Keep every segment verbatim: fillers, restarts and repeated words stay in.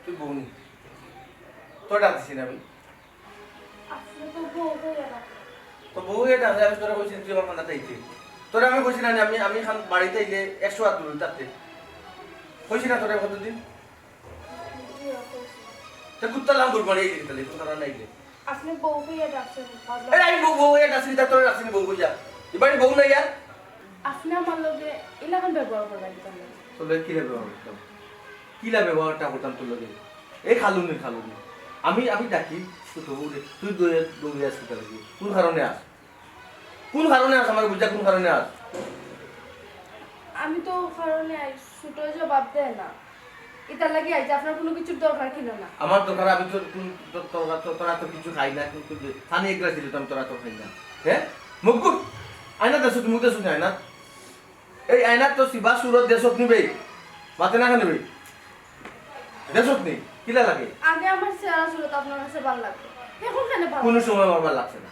তুই বউ নি? তোর ডাক দিছি না আমি? আপনি তো বউ হয়ে গেল। তো বউ হয়ে ডাকলে আমি তোরা কইছি তুই আমার কান্দাত আইতে। তোরা আমি কইছি না নি, আমি, আমি খান বাড়িত আইলে একশো হাত দূরে থাকতে। কইছি না তোরা কতদিন? জি, অবশ্যই। তে কুত্তা লাম ঘুর মারি আইলি তাহলে, কোন কারণে আইলে? আপনি বউ হয়ে ডাকছেন, বুঝলাম। এই আমি বউ, বউ হয়ে ডাকছি, তা তোরা ডাকছি নি বউ হইয়া। এ বাড়ি বউ নাই আর? আপনি আমার লগে এলাখান ব্যবহার করবেন কেন? তোর লগে কিলা ব্যবহার করতাম? কিলা ব্যবহারটা করতাম তোর লগে? এই খালুনি, খালুনি। আমি, আমি ডাকি, তো তবু রে, তুই দৌড়ে, দৌড়ে আসবি তাহলে কি? কোন কারণে আস? কোন কারণে আস আমার বুঝা, কোন কারণে আস? আমি তো কারণে আই, ছোট জবাব দেয় না। এটার লাগি আই যে আপনার কোনো কিছুর দরকার কিনা না। আমার দরকার, আমি তো কোন, তো, তো, তো, তোরা তো কিছু খাই না, কিন্তু যে পানি এক গ্লাস দিলে তো আমি তোরা তো খাই না। হ্যাঁ? মুখ গুট। আয়না দেশো, মুখ দেশো আয়না। এই আয়না তো সিবা সুরত দেশত নিবে। মাতে না খানিবে। দেশত নি। কিলা লাগে? আগে আমার চেহারা সুরত আপনার কাছে ভালো লাগতো। এখন কেন ভালো কোনো লাগে? সময় আমার ভালো লাগছে না।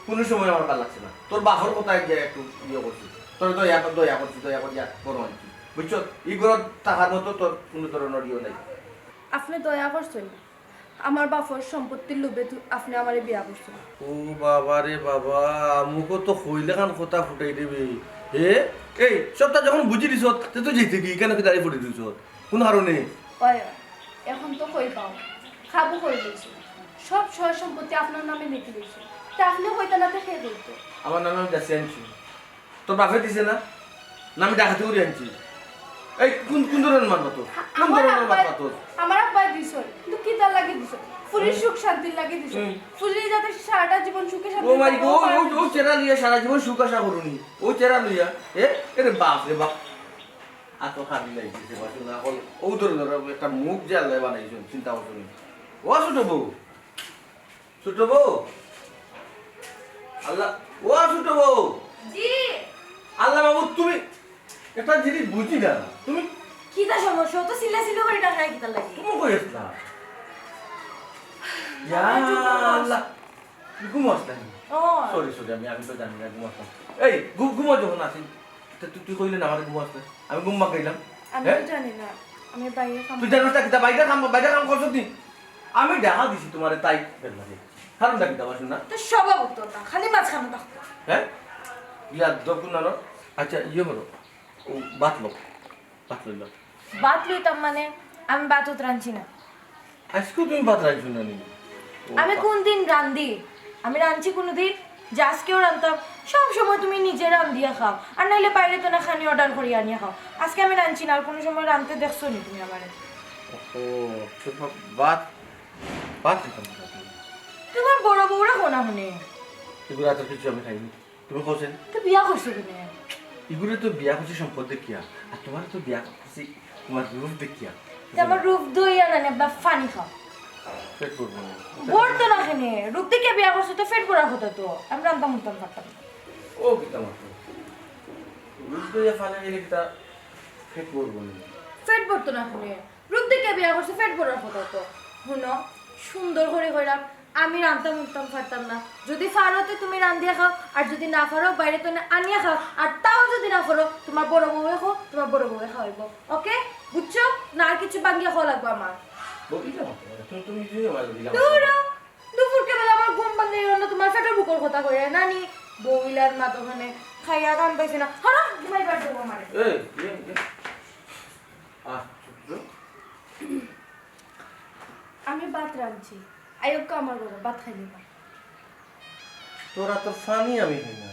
কোনো সময় আমার ভালো লাগছে না। তোর বাপর কথা গিয়া একটু ইয়ে করছি। তোর দয়া, দয়া করছি, দয়া করিয়া বড় আনছি। বুঝছো? এই ঘরত থাকার মতো তোর কোনো ধরনের ইয়ে নাই। আপনি দয়া করছেন। আমার বাপর সম্পত্তির লোভে তু-, আপনি আমারে বিয়া করছেন। ও বাবা রে বাবা, মুখো তো কইলে খান কথা ফুটাই দিবে। এ, এই, সবটা যখন বুঝি দিছত, তে তুই যেতে কি, কেন কি দাঁড়িয়ে পড়ে দিছত? কোন কারণে? ওই, এখন তো কই পাও, খাবো কই লইছো। সব সয় সম্পত্তি আপনার নামে লিখে লইছো। তা আপনি কইতা না তো কে কইতো? আমার নামে আমি দেশে আনছি। তোর বাপে দিছে না? না আমি ডাকাতি করে আনছি? এই কোন, কোন ধরনের মারবা তোর? কোন আমার ধরনের আব্বাই, মারবা তোর? আমার আব্বাই দিছে, কিন্তু কি তার লাগি দিছে? ফুরির সুখ শান্তির লাগি দিছে। হুম। ফুরি যাতে সারাটা জীবন সুখে শান্তি ও মাই থাকে, গো, ও ও, ও, ও চেরা লইয়া সারা জীবন সুখ আশা করুনি। ও চেরা লইয়া, এ, এরে বাপ রে বাপ। আর তো খাবি নাই দিছে, বাসু না, এখন ও ধরে ধরে একটা মুখ যে আল্লাহ বানাইছেন, চিন্তা করছো নি? ও ছোট বউ, ছোট বউ। আল্লাহ, ও ছোট বউ। জি। আল্লাহ বাবু, তুমি একটা জিনিস বুঝি না। তুমি কিতা সমস্যা? তো চিল্লা চিল্লা করে ডাকায় কিতা লাগে? তুমি কই আসলা? ইয়া আল্লাহ। তুমি ঘুমো আসলা নি? ও। সরি, সরি, আমি, আমি তো জানি না ঘুমো আসলাম। এই, ঘু-, ঘুমো যখন আসি, তা তুই, তুই কইলে না আমার ঘুমো আসলে? আমি ঘুম মাগাইলাম। আমি তো হ্যাঁ? জানি না। আমি বাইরে কাম তুই জানো না কিতা? বাইরে কাম, বাইরে কাম করছো তুই? আমি দেখা দিছি তোমারে তাই বের লাগে। কারণটা কিতা বাসু না? তো স্বভাব তো না, খালি মাঝখানে থাকতো। হ্যাঁ? ইয়ার দকুন আরো। আচ্ছা, ইয়ে করো। ও, ভাত লো। ভাত লইল। ভাত লইতাম মানে? আমি ভাত উত রাঁধছি না। আজকেও তুমি ভাত রাঁধছো না নি? ও আমি বাবা। কোন দিন রান্ধি? আমি রাঁধছি কোনো দিন? যে আজকেও রাঁধতাম? সব সময় তুমি নিজে রান্ধিয়া খাও, আর নাইলে বাইরে তো না খানি অর্ডার করি আনিয়া খাও। আজকে আমি রাঁধছি না, আর কোনো সময় রাঁধতে দেখছো নি তুমি আমারে? ও, তো ভা-, ভাত, ভাত খেতাম না তুমি। তোমার বড় বউরা কোনা হনে? এগুলো এত কিছু আমি খাইনি। তুমি কইছেন? তো বিয়া করছো কেনে? ইগুরে তো বিয়া করছি সম্পদ দেখিয়া, আর তোমার তো বিয়া করছি তোমার রূপ দেখিয়া। তে আমার রূপ দইয়া না নে, বা পানি খাও। পেট ভরবো না। ভরতো না কেনে? রূপ দেখিয়া বিয়া করছো তো পেট ভরার কথা তো। আমি রান্তাম উঠতাম পারতাম না। ও কিতা মাতো? রূপ দইয়া পানি গেলে কিতা পেট ভরবো না? পেট ভরতো না কেনে? রূপ দেখিয়া বিয়া করছো, পেট ভরার কথা তো। হুনো, সুন্দর করি কইরাম, আমি রানতাম উঠতাম পারতাম না। যদি পারো তে তুমি রান্ধিয়া খাও, আর যদি না পারো বাইরে তো না আনিয়া খাও, আর তাও যদি না পারো তোমার বড় বউয়ে খাও, তোমার বড় বউয়ে খাওয়াইবো। ওকে? বুঝছো? না আর কিছু বাঙ্গিয়া খাওয়া লাগবো আমার। বউ কিতা মাতো? তুমি, তুমি নিজেই আমার দিলাম। দূর হ। দুপুর কেবল আমার ঘুম ভাঙ্গে অন্য তোমার পেটের বুকর কথা কইয়া নানি বউ ইলার মা তো মানে খাইয়া কাম পাইছে না। হলো, ঘুমাইবার দেবো আমারে। এই, এই, এই। আহ, ছোট্ট। আমি ভাত রাঁধছি, আইয়ক্কা আমার ঘরে ভাত খাই নিবা। তোরা তো পানি আমি খাই না,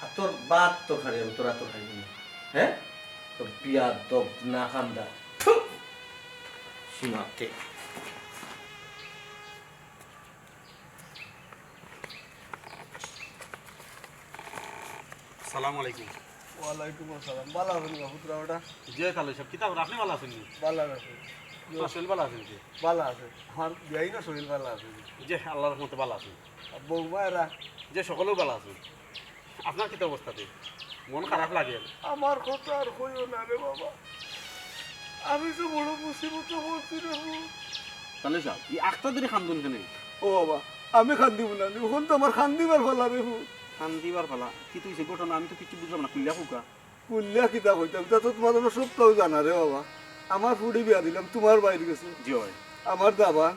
আর তোর ভাত তো খাই আমি, তোরা তো খাই না। হ্যাঁ? তো বিয়াদব না খান্দা। থু! শোনাতে। সালাম আলাইকুম। ওয়ালাইকুম আসসালাম। ভালা আছইন নি বাবা, পুত্রা ওটা? জি, তাহলে সব কিতা খবর? আপনি ভালা আছইন নি? ভালা আছি। তো শরীর ভালা আছইন নি? ভালা আছে। আমার বিয়াইনও শরীর ভালা আছে। জি, আল্লাহর রহমতে ভালা আছইন। আর বৌমা এরা? জি, সকলেও ভালা আছইন। আপনার কিতা অবস্থা তে? মন খারাপ লাগে। আমার কথা আর কইও না রে বাবা, আমি যে বড় মুসিবতো পড়ছি রে বাবা। তাহলে সাব, ই আখতা ধরি কান্দইন কেনে? ও বাবা, আমি কান্দিমু না নি, অখন তো আমার কান্দিবার পালা রে বাবা। কান্দিবার পালা? কিতা অইছে ঘটনা? আমি তো কিচ্ছু বুঝলাম না, খুলিয়া কউক্কা। খুলিয়া কিতা কইতাম, ইতা তো তোমার অনো সবতাউ জানা রে বাবা। আমার ফুড়ি বিয়া দিলাম তুমার ভাইর গেছে। জি অয়। আমার দামান,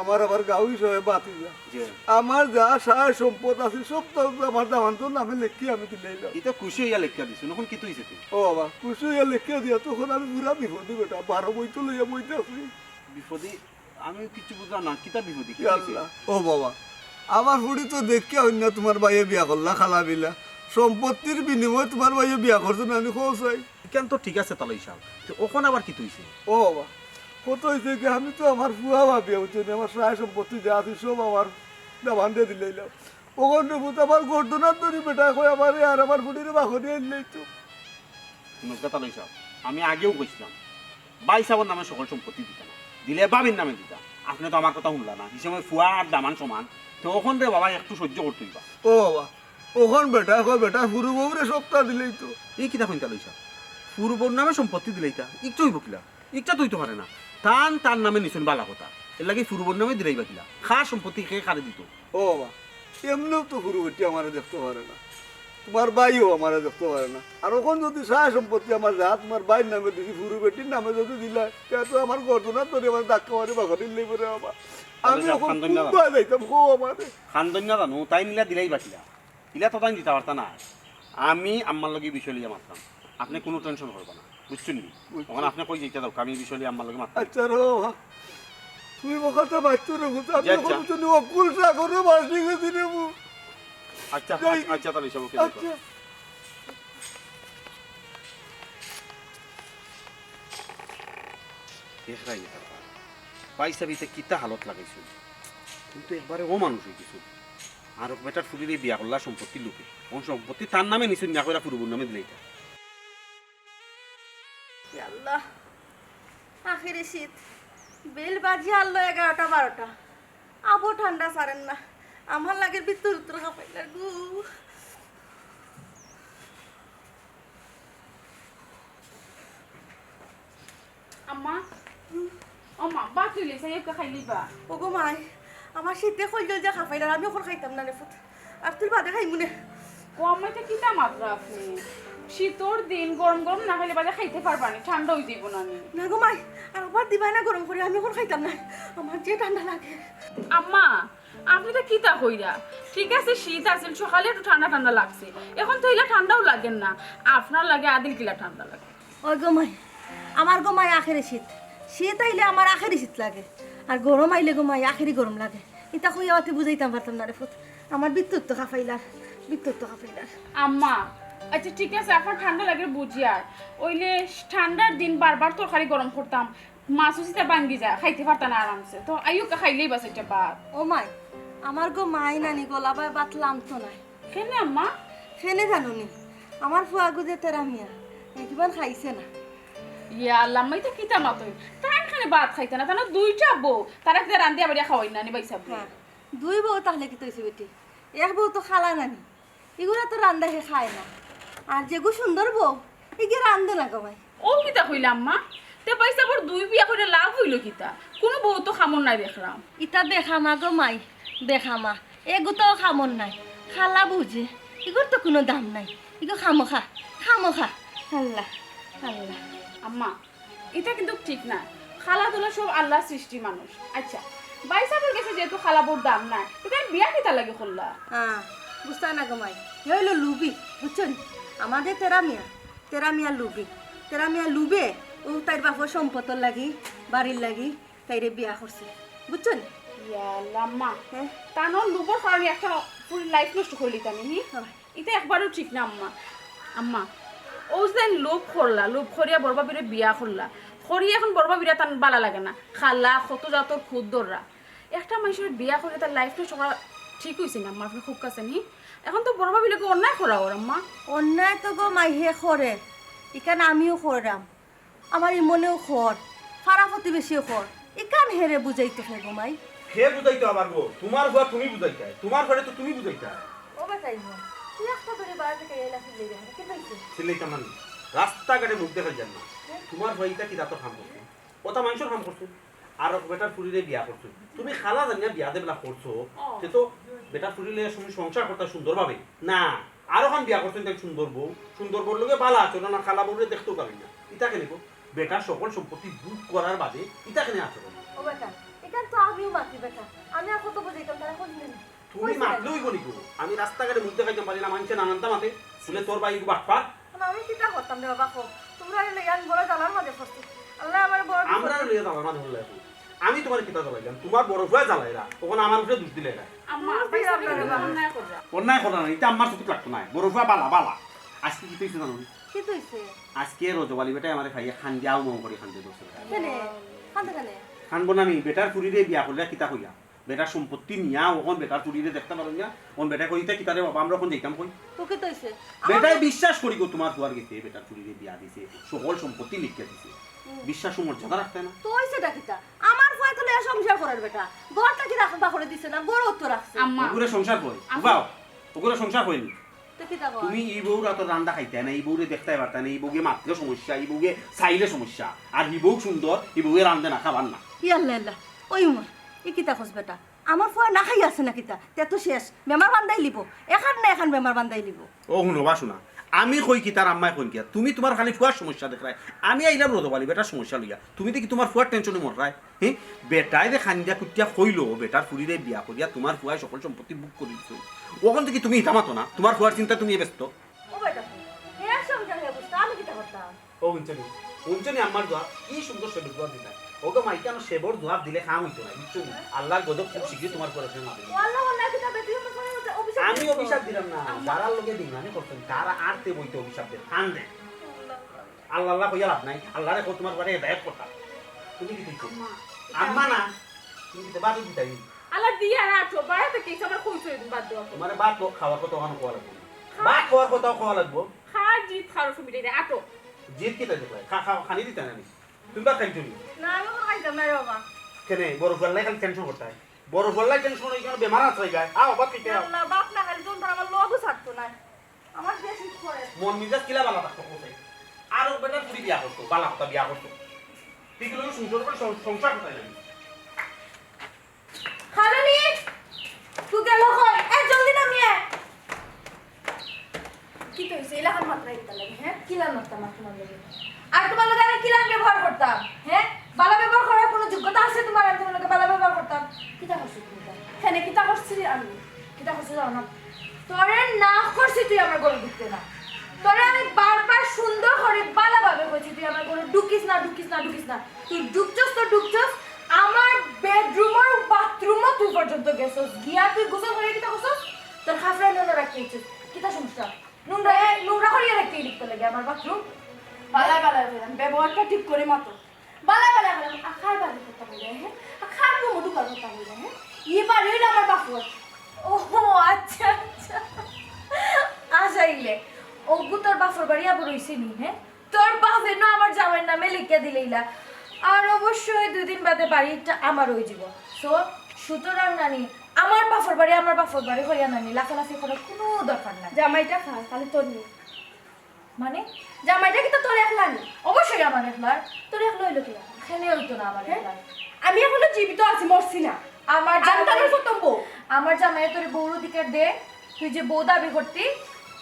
আমার আবার গাঁও হিসাবে ভাতিজা। জি অয়। আমার যা সয় সম্পদ আছে সব তো আমার দামান্দর নামে লেখিয়া আমি দিলাইলাম। ইতা খুশি অইয়া লেখিয়া দিছইন, অখন কিতা অইছে তে? ও বাবা, খুশি অইয়া লেখিয়া দিয়া তো অখন আমি পুরা বিপদি বেটা, বারো বই তো লইয়া বইতে আছি। বিপদি? আমি কিচ্ছু বুঝলাম না, কিতা বিপদি? কিতা অইছে? আল্লাহ, ও বাবা, আমার ফুড়ি তো দেখিয়া অইন্য তুমার ভাইয়ে বিয়া করলা, খালা বিলা। সম্পত্তির বিনিময়ে তুমার ভাইয়ে বিয়া করছে না, আমি কও চাই। ইখান তো ঠিক আছে তালই সাব, তে অখন আবার কিতা অইছে? ও বাবা, কত অইছে কি, আমি তো আমার ফুয়া ভাবিয়া, বুঝছো নি, আমার সয় সম্পত্তি যা আছে সব আমার দামান্দরে দিলাইলাম। অখন রে পুত, আমার গর্দনাত ধরি বেটায় কয় আমারে আর আমার ফুড়িরে বাখরিয়া আনিলাইতো। হুনউক্কা তালই সাব, আমি আগেও কইছিলাম, ভাইসাবর নামে সকল সম্পত্তি দিতা না, দিলে ভাবির নামে দিতা। আপনে তো আমার কথা হুনলা না, হি সময় ফুয়া আর দামান সমান। তে অখন রে বাবা একটু সইজ্য করতে অইবা। ও বাবা, অখন বেটায় কয় বেটার ফুরু বউরে সবতা দিলাইতো। ই কিতা কইন তালই সাব? ফুরু বউর নামে সম্পত্তি দিলাইতা? ইকটা অইবো কিলা? ইকটা তো অইতো পারে না। তান তার নামে নিছইন বালা কথা। এরলাগি ফুরু বউর নামে দিলাইবা কিলা? কার সম্পত্তি কে কারে দিতো? ও বাবা, এমনেও তো ফুরু বেটি আমারে দেখতো পারে না। তুমার ভাইও আমারে দেখতো পারে না। আর অখন যুদি সয় সম্পত্তি আমার যা তুমার ভাইর নামে দিছি, ফুরু বেটির নামে যুদি দিলায়, তে তো আমার গর্দনাত ধরি আমারে ধাক্কা মারি বাখরিলাইবো রে বাবা। আমি আচ্ছা, অখন কান্দইন না। কুনবায় যাইতাম, কও আমারে। কান্দইন না জানু, তাইন ইলা দিলাইবা কিলা? ইলা তো তাইন দিতা পারতা না। আমি আম্মার লগে বিষয় লইয়া মাতরাম, আপনে কুনু tension করবা না, বুঝছইন নি? বুঝছি। অখন আপনে কই যাইতা যাউক্কা, আমি বিষয় লইয়া আম্মার লগে মাতরাম। আচ্ছা রে বাবা, তুমি অখন তো মাতছো রে, বুঝছো? আমি জি, আচ্ছা। অখন তো অকুল সাগরো ভাসি গেছি রে বাবা। আচ্ছা, যাই। আচ্ছা, আচ্ছা, তালই সাব, ওকে, আচ্ছা। দেখরায় নি তারপর। ভাইসাবে ইতা কিতা হালত লাগাইছইন? কিন্তু একবারে অমানুষ অইগেছইন। আর বেটার ফুড়িরে বিয়া করলা সম্পত্তির লোভে। অখন সম্পত্তি তার নামে নিছইন না কইরা ফুরু বউর নামে দিলাইতা। ইয়া আল্লাহ, আখেরি শীত। বেল বাজিয়া আরলো এগারোটা বারোটা। আবো ঠান্ডা ছাড়ের না। আমার লাগের ভিতর উত্তর হাঁপাইলার গো। আম্মা, ও মা, ভাত লইলে চাই একটা খাইলিবা। ওগো মাই, আমার শীতে কইল যে হাঁপাইলার, আমি অখন খাইতাম না রে পুত। আর তুই বাদে খাইমু নে। ও আম্মা, ইতা কিতা মাতরা আপনে? শীতর দিন গরম গরম না খাইলে বাদে খাইতে পারবা নি, ঠান্ডা অই যাইবো না নি। না গো মাই, আর আবার দিবায় না গরম করি, আমি অখন খাইতাম না। আমার যে ঠান্ডা লাগে। আম্মা, আপনে ইতা কিতা কইরা? ঠিক আছে, শীত আছিল, সকালে একটু ঠান্ডা ঠান্ডা লাগছে, অখন তো ইলা ঠান্ডাও লাগের না। আপনার লাগে আদিল কিলা ঠান্ডা লাগে। ওই গো মাই, আমার গো মাই আখেরি শীত। শীত আইলে আমার আখেরি শীত লাগে, আর গরম আইলে গো মাই আখেরি গরম লাগে। ইতা কইয়া অতে বুঝাইতাম পারতাম না রে পুত, আমার ভিতর তো হাঁপাইলার, ভিতর তো হাঁপাইলার। আম্মা, আচ্ছা ঠিক আছে, আপনার ঠান্ডা লাগে বুঝিয়ার, অইলে ঠান্ডার দিন বারবার তরকারি গরম করতাম, মাছ উচিতে ভাঙ্গি যায়, খাইতে পারতা না আরামসে। তো আইও কা খাইলেই বাস একটা ভাত। ও মাই, আমার গো মাই নানি গলাবায় ভাত লামতো নায়। কেনে আম্মা? কেনে জানো নি? আমার ফুয়াগু যে তেরা মিয়া, এ কিমান খাইছে না। ইয়া আল্লাহ, আম্মা, ইতা কিতা মাতইন? তাইন কেনে ভাত খাইতা না? তান দুইটা বউ, তারা কিতা রান্দিয়া বাড়িয়া খাওয়াইন না নি ভাইসাব? হ্যাঁ, দুই বউ তাহলে কিতা অইছে বেটি? এক বউ তো খালা নানি, ইগুলা তো রান্দা হে খায় না। আর যেগু সুন্দর বউ, ইগে রান্দে না গো মাই। ও কিতা কইলা আম্মা? তে ভাইসাবর দুই বিয়া করি লাভ অইলো কিতা? কুনু বউ তো কামর নায় দেখরাম। ইতা বেখামা গো মাই, বেখামা। এগু তো কামর নায়। খালা বউ যে, ইগুর তো কুনু দাম নাই। ইগু খামোখা, খামোখা। আল্লাহ, আল্লাহ। আম্মা, ইটা কিন্তু ঠিক না। খালা দুলা সব আল্লার সৃষ্টি মানুষ। আচ্ছা, ভাইসাবর গেছে যেহেতু খালা বউর দাম নাই, তে তাইন বিয়া কিতার লাগি করলা? হ্যাঁ, বুঝতা না গো মাই। হে অইলো লুবি, বুঝছো নি? আমাদের তেরা মিয়া, তেরা মিয়া লুবি। তেরা মিয়া লুবে, অউ তাইর বাপর সম্পদর লাগি, বাড়ির লাগি, তাইরে বিয়া করছে। বুঝছো নি? ইয়া আল্লাহ, আম্মা। হ্যাঁ? তান লুবর কারণে একটা পুরি life নষ্ট করিলিতা নি, হি? হ্যাঁ। ইটা একবারও ঠিক না আম্মা। আম্মা, অউ যে লোভ করলা, লোভ করিয়া বড় ভাবিরে বিয়া করলা, করিয়া এখন বড় ভাবিরে তান বালা লাগে না, খালা কত জাতর খুদ ধররা। একটা মানষর বিয়া করিয়া তার life নষ্ট করা ঠিক অইছে না আম্মা, আপনে খুব কাছে নি। এখন তো বড় ভাবির লগে অন্যায় করা অর আম্মা। অন্যায় তো গো মাই হে করের, ইখান আমিও কররাম। আমার ইমনেও কর, ফারা প্রতিবেশীও কর, ইখান হেরে বুঝাইতো হে গো মাই। হে বুঝাইতো আবার গো, তুমার ফুয়া তুমি বুঝাইতায়, তুমার ফুয়ারে তো তুমি বুঝাইতায়। ও বেটাইন, তুই একটা ধরে বাড়ি থেকে এলা চিল্লাই দেখানো, কি পাইছে? চিল্লাইতাম না নি, রাস্তাঘাটে মুখ দেখাইয়ার না। হে? তুমার ফুয়া ইটা কি জাতর কাম করছে? অতা মানষর কাম করছে, আর বেটার ফুরিরে বিয়া করছে। তুমি খালা জানিয়া বিয়া দেবলা করছো, ও। তে তো বেটার ফুরি লইয়া তুমি সংসার করতা সুন্দরভাবে। না, আরোখান বিয়া করছো তাইন সুন্দর বউ, সুন্দর বউর লগে বালা আছো না, না খালা বউরে দেখতেও পারি না। ইতা কেনে গো? বেটার সকল সম্পত্তি ভোগ করার বাদে ইতা কেনে আচরণ? ও বেটা, ইখান তো আমিও মাতি বেটা। আমি আর কত বুঝাইতাম, তারা কোন দিন তুমি মাতলে অইবো নি গো? আমি রাস্তাঘাটে মুখ দেখাইতাম পারি না, মানষে নানানতা মাতে, বলে তোর ভাই এগু বাটপার। আমি কিতা করতাম রে বাবা, কও। তোমরা লইয়া আমি বড় জ্বালার মাঝে পড়ছি। আল্লাহ আমার বড় আমরা লইয়া জ্বালার মাঝে পড়লে এখন আমি তোমার কিতা জ্বালাইলাম? তোমার বড় ভাই জ্বালাইলা, তখন আমার উপরে দোষ দিলে এরা। আম্মা, বুঝলাম না রে বাবা। অন্যায় কররা। অন্যায় করো না, ইটা আমার চোখে লাগতো না। বড় ভাই বালা, বালা। আজকে কিতা অইছে জানো নি? কিতা অইছে? আজকে রজব আলী বেটায় আমারে খাইয়া খান দিয়া আউ মন করি খান দিয়ে দোষ। কেনে? কান্দে কেনে? খান বনানি, বেটার ফুরিরে বিয়া করলে কিতা কইয়া? বেটার সম্পত্তি নিয়া অখন বেটার ফুরিরে দেখতা পারো না। অখন বেটায় কইতা কিতা রে বাবা, আমরা অখন যাইতাম কই? তো কিতা অইছে? আমার বেটায় বিশ্বাস করি গো তোমার ফুয়ার গেছে, বেটার ফুরিরে বিয়া দিছে, সকল সম্পত্তি লিখিয়া দিছে। বিশ্বাস ও মর্যাদা রাখতে না। তো অইছেটা কিতা? আমার ফুয়া তো লইয়া সংসার করের বেটা। ঘর থাকি রাখবা করে দিছে না, ঘরও তো রাখছে। আম্মা। ওগুরে সংসার কই? উবাও, ওগুরে সংসার কইনি। তো কিতা কয়? তুমি ই বউর আতর রান্দা খাইতায় না, ই বউরে দেখতায় পারতায় না, ই বউগে মাতলে সমস্যা, ই বউগে চাইলে সমস্যা। আর হি বউ সুন্দর, ই বউয়ে রান্দে না, খাবার না। ইয়া আল্লাহ আল্লাহ। ওই উমর, ই কিতা কস বেটা? আমার ফুয়া না খাইয়া আছে না কিতা? তে তো শেষ। বেমার বান্ধাই লিবো। এখান না এখান বেমার বান্ধাই লিবো। ও হুনো বা শোনা, আমি কই কিতা আর আম্মায় কইন কিতা? তুমি তোমার খালি ফুয়ার সমস্যা দেখরায়, আমি আইলাম রজব আলী বেটার সমস্যা লইয়া। তুমি দেখি তোমার ফুয়ার টেনশনে মররায়। হে, বেটায় যে খান দিয়া কুটিয়া কইলো, বেটার ফুরিরে বিয়া করিয়া তোমার ফুয়ায় সকল সম্পত্তি ভোগ করি দিছে। অখন থাকি তুমি ইতা মাতো না, তোমার ফুয়ার চিন্তায় তুমি ব্যস্ত। ও বেটা, হে সংসার হে বুঝতা, আমি কিতা করতাম? ও হুনছো নি? হুনছো নি আম্মার জবাব? কি সুন্দর সেবর জবাব দিতা। ও তো মাইকে আমার সেবর জবাব দিলে কাম অইতো না, বুঝছো নি? আল্লাহর গজব খুব শীঘ্রই তোমার উপরে না দিলে। আল্লাহ আল্লাহ কিতা বেটি আমার ফুয়ার মধ্যে অভিশাপ আমি দিছো। অভিশাপ দিলাম না, যারার লগে বেইমানি করছেন, তারা আরতে বইতে অভিশাপ দেন, কান দেন। আল্লাহ আল্লাহ কইয়া লাভ নাই, আল্লাহরে কও তোমার বারে হেদায়েত করতা। তুমি কি দিছো? আম্মা না, তুমি কি বাদ দিতাই? আল্লাহ দিয়া না আটো, বাইরে থেকে এসে আমার কইছো এদিন বাদ দেওয়া। তোমার ভাত খাওয়ার কথা ওখানে খাওয়া লাগবো। ভাত খাওয়ার কথা খাওয়া লাগবো। খা, জিত খাওয়ার সুবিধা নেই, আটো। জিত কিতা দেখলাই? খা, খা, খানি দিতা না নি? তুমি ভাত খাইছো নি? না, আমি ওখানে খাইতাম না রে বাবা। কেনে? বড় ফুয়াল্লাই খালি টেনশন করতায়। বড় ফুয়াল্লাই টেনশন অই কেন বেমার আছে গায়? আও, ভাত খাইতে আও। আল্লাহ, বাপ না খাইলে তো তারা আমার লগও ছাড়তো না। আমার বেশি করে। মন মিজাজ কিলা বালা থাকতো কোথায়? আর ও বেটার ফুরি বিয়া করতো, বালা কথা বিয়া করতো। তুই কি লোক সংসার করে সং-, সংসার কোথায় যাবি? খালুনি, তুই গেল কই? এ, জলদি নামিয়ে আয়। কি তো হইছে? ইলাখান মাত্রা কিতা লাগে, হ্যাঁ? কিলান মাত্রা মাত্রা লাগে? আর তোমার লগে আমি কিলান ব্যবহার করতাম, হ্যাঁ? বালা ব্যবহার করার কোনো যোগ্যতা আছে তোমার? আমি তোমার লগে বালা ব্যবহার করতাম। কিতা করছো তুমি তাই? কেনে কিতা করছি আমি? কিতা করছো জানো না? তোরে না করছি তুই আমার ঘরে ঢুকতে না। তোরে আমি বারবার সুন্দর করে বালাভাবে কইছি তুই আমার ঘরে ঢুকিস না, ঢুকিস না, ঢুকিস না। তুই ঢুকছস তো ঢুকছস, আমার বেডরুমর বাথরুমও তুই পর্যন্ত গেছস। গিয়া তুই গোসল করে কিতা করছস? তোর খাফরা নোংরা রাখিয়েছিস। কিতা সমস্যা? নোংরা, নোংরা করিয়া রাখতে লিখতে লাগে আমার বাথরুম। বালা বালা কইলাম, ব্যবহারটা ঠিক করে মাতো। বালা বালা কইলাম, আখার বাড়ি করতে বলে, হ্যাঁ? আখার মতো ঢুকার করতে বলে, হ্যাঁ? ই বাড়ি হইলো আমার বাপর। ও আচ্ছা, আচ্ছা। আসাইলে, ওগু তোর বাপর বাড়ি আবার রইছে নি, হ্যাঁ? তোর বাপে না আমার জামাইর নামে লিখিয়া দিলেইলা। আর অবশ্যই দুই দিন বাদে বাড়ি একটা আমার হয়ে যাব। So, সুতরাং নানি, আমার বাপর বাড়ি, আমার বাপর বাড়ি হইয়া নানি, লাফালাফি করার কোনো দরকার নাই। জামাইটা খাস, খালি তোর নেই। মানে? জামাইটা কি তো তোর একলা নি? অবশ্যই আমার একলার। তোর একলা হইলো কি? এখানে হইতো না আমার হ্যাঁ? একলার। আমি এখনো জীবিত আছি, মরছি না। আমার আমি জামাই তাদের প্রথম বউ। আমার জামাই তোর বউর অধিকার দে। তুই যে বউ দাবি করতি,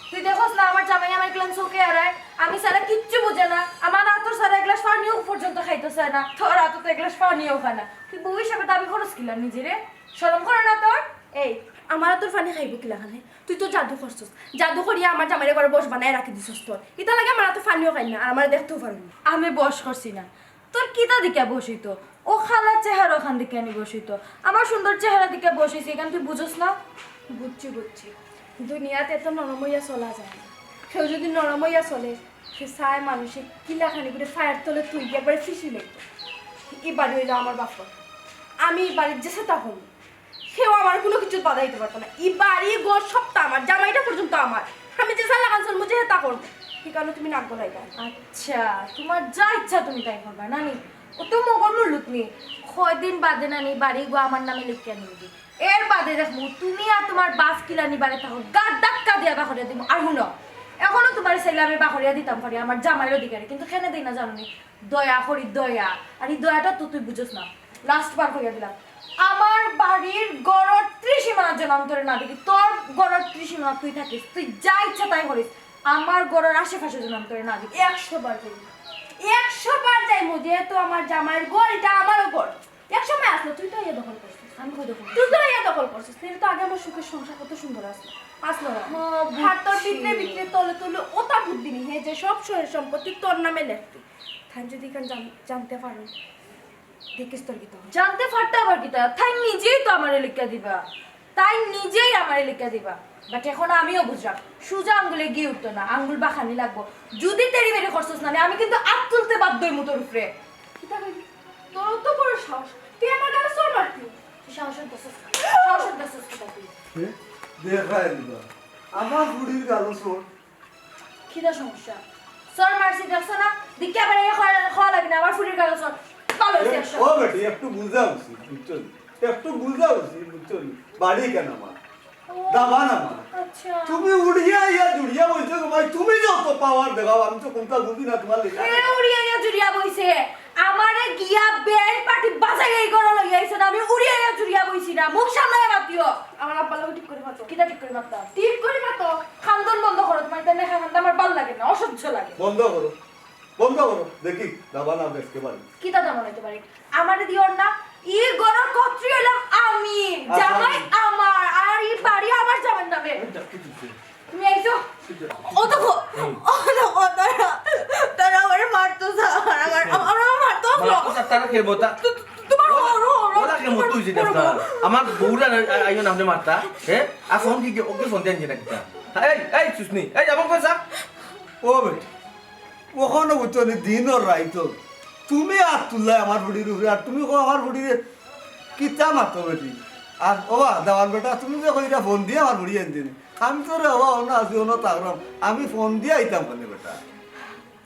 তুই দেখোস না আমার জামাই আমার গ্লান চোখে আড়ায়, আমি ছাড়া কিচ্ছু বুঝে না, আমার আতর ছাড়া এক গ্লাস পানিও পর্যন্ত খাইতে চায় না, তোর আতর তো এক গ্লাস পানিও খায় না। তুই বউ হিসাবে দাবি করস কিলা নিজেরে? শরম করে না তোর? এই, আমার আতর পানি খাইব কিলা খানে? তুই তো জাদু করছস, জাদু করিয়া আমার জামাইরে ঘরে বশ বানায় রাখি দিছস তোর। ইতা লাগে আমার আতর পানিও খাই না, আর আমার দেখতেও পারবি না। আমি বশ করছি না, তোর কিতা দিকে বসিত? ও খালার চেহারা ওখান দিকে আনি বসিত। আমার সুন্দর চেহারা দিকে বসিছি, এখান তুই বুঝোস না? বুঝছি, বুঝছি। দুনিয়াতে এত নরম হইয়া চলা যায় না। কেউ যদি নরম হইয়া চলে, সে চায় মানুষে কিলাখানি করে ফায়ার তলে তুই গিয়ে একবারে ফিসি লাগতো। এই বাড়ি হইলো আমার বাপর, আমি এই বাড়ির যে সেটা হবো। কেউ আমার কোনো কিছু বাধা দিতে পারতো না। ই বাড়ি ঘর সবটা আমার, জামাইটা পর্যন্ত আমার। আমি যে সালা কাঞ্চন মুঝে হেতা করবো। কি কারণে তুমি নাক গলাইবা? আচ্ছা, তোমার যা ইচ্ছা তুমি তাই করবা, নানি। ও তো মগর মুল্লুক নি। কয়দিন বাদে নানি বাড়ি গো আমার নামে লিখিয়া নিবি। এর বাদে দেখবো তুমি আর তোমার বাপ কিলানি বাড়ি থাকো, গাত ধাক্কা দিয়া বাকরে দিমু। আর হুনো, এখনো তোমার ছেলে আমি বাকরিয়া দিতাম পারি আমার জামাইর অধিকারে, কিন্তু কেনে দেই না জানো নি? দয়া করি, দয়া। আর এই দয়াটা তো তুই বুঝোস না। লাস্ট বার কইয়া দিলাম, আমার বাড়ির গড়র ত্রিসীমানা যেন আমি তোরে না দেখি, তোর গড়র ত্রিসীমানা তুই থাকিস, তুই যা ইচ্ছা তাই করিস, আমার গড়র আশেপাশে যেন আমি তোরে না দেখি। একশো বার করি। একশো বার যাইমু, যেহেতু আমার জামাইর ঘর, ইটা আমারও ঘর। এক সময় আসলো, তুই তো ইয়া দখল করছিস। আমি কই দখল করছি? তুই তো ইয়া দখল করছিস, তুই তো আগে আমার সুখের সংসার কত সুন্দর আসলো, আসলো না? হ্যাঁ, আর তোর বুঝছি। ভিতরে ভিতরে তলে তলে ওটা বুদ্ধি নেই, হে যে সব সয় সম্পত্তি তোর নামে লেখতে। তাই যদি এখানে জান-, জানতে পারো, দেখিস তোর কি তো। জানতে পারতে আবার কিতা? তাই নিজেই তো আমারে লিখিয়া দিবা। তাই নিজেই আমারে লিখিয়া দিবা। But এখন আমিও বুঝলাম, সুজা আঙ্গুলে ঘি উঠতো না, আঙ্গুল বাঁকানি লাগবো। যদি তেড়ি বেড়ি করছস না, আমি কিন্তু আত তুলতে বাধ্য হইমু তোর উপরে। কিতা কইলি? তোর তো বড় সাহস, তুই আমার গালে চড় মারতি। তুই সাহসের দোষ আছে, সাহসের দোষ আছে কিতা তুই? এ? দেখাই দিবা। আমার ফুড়ির গালো চড়। কিতা সমস্যা? চড় মারছি দেখছো না? দেখিয়া বেড়াইয়া খাওয়া লাগে না, আমার ফুড়ির গালো চড়। ভালো হইছে একশো। ও বেটি, একটু বুঝা উচিত, বুঝছো নি? একটু বুঝা উচিত, বুঝছো নি? বাড়ি কেন আমার? ও, দামান আমার। আচ্ছা। তুমি উড়িয়া ইয়া জুড়িয়া বলছো গো ভাই, তুমি যত পাওয়ার দেখাও, আমি তো কোনটা বুঝি না তোমার লেখা। এ উড়িয়া ইয়া জুড়িয়া বইছে। আমারে গিয়া ব্যান্ড পার্টি বাজাইয়া এই ঘরো লইয়া আইছো না, আমি উড়িয়া ইয়া জুড়িয়া বইছি না। মুখ সামলাইয়া মাতিও। আমার আব্বার লগে ঠিক করি মাতো। কিতা ঠিক করি মাতো? ঠিক করি মাতো। খান্দন বন্ধ করো, তোমার ইতা নেখা খান্দা আমার ভালা লাগে না, অসহ্য লাগে। বন্ধ করো, বন্ধ করো, দেখি দাবান আর দেখতে পারি। কিতা দাবান হইতে পারে? আমারে দিওর না, ই ঘরর কর্ত্রী হইলাম আমি, আচ্ছা। জামাই আমার, আর ই বাড়ি আমার জামাইর নামে। এই যা, কি তুলছে? তুমি আইছো? কি যা? ও দেখো, হুম। ও দেখো, তারা, তারা আমারে মারতো স্যার, আমার, আমার, আমার মারতো স্যার। মারতো স্যার, তারা খেলবো তা? তো, তো, তোমার ও, হলো, হলো, ওরা খেলবো, তোমার তুই যেটা হলো। আমার বউরা আই-, আইও না, আপনি মারতা, হ্যাঁ? আর ফোন কি, ওকে ফোন দিয়ে আনছি না কিতা? এই, এই, সুস্নি, এই, যাবো কই স্যার? ও বেটি, ওখানে বুঝছো নি, দিন আর রাইত। তুমি আত তুললায় আমার ফুড়ির উপরে, আর তুমি কও আমার ফুড়িরে কিতা মাতো বেটি? আর ওবা, দামান বেটা, তুমি যে কইরা ফোন দিয়া আমার ফুড়ি আনতে নি। আমি তো রে ওবা, অন্য আছি, অন্য থাকলাম। আমি ফোন দিয়া আইতাম কেনে বেটা?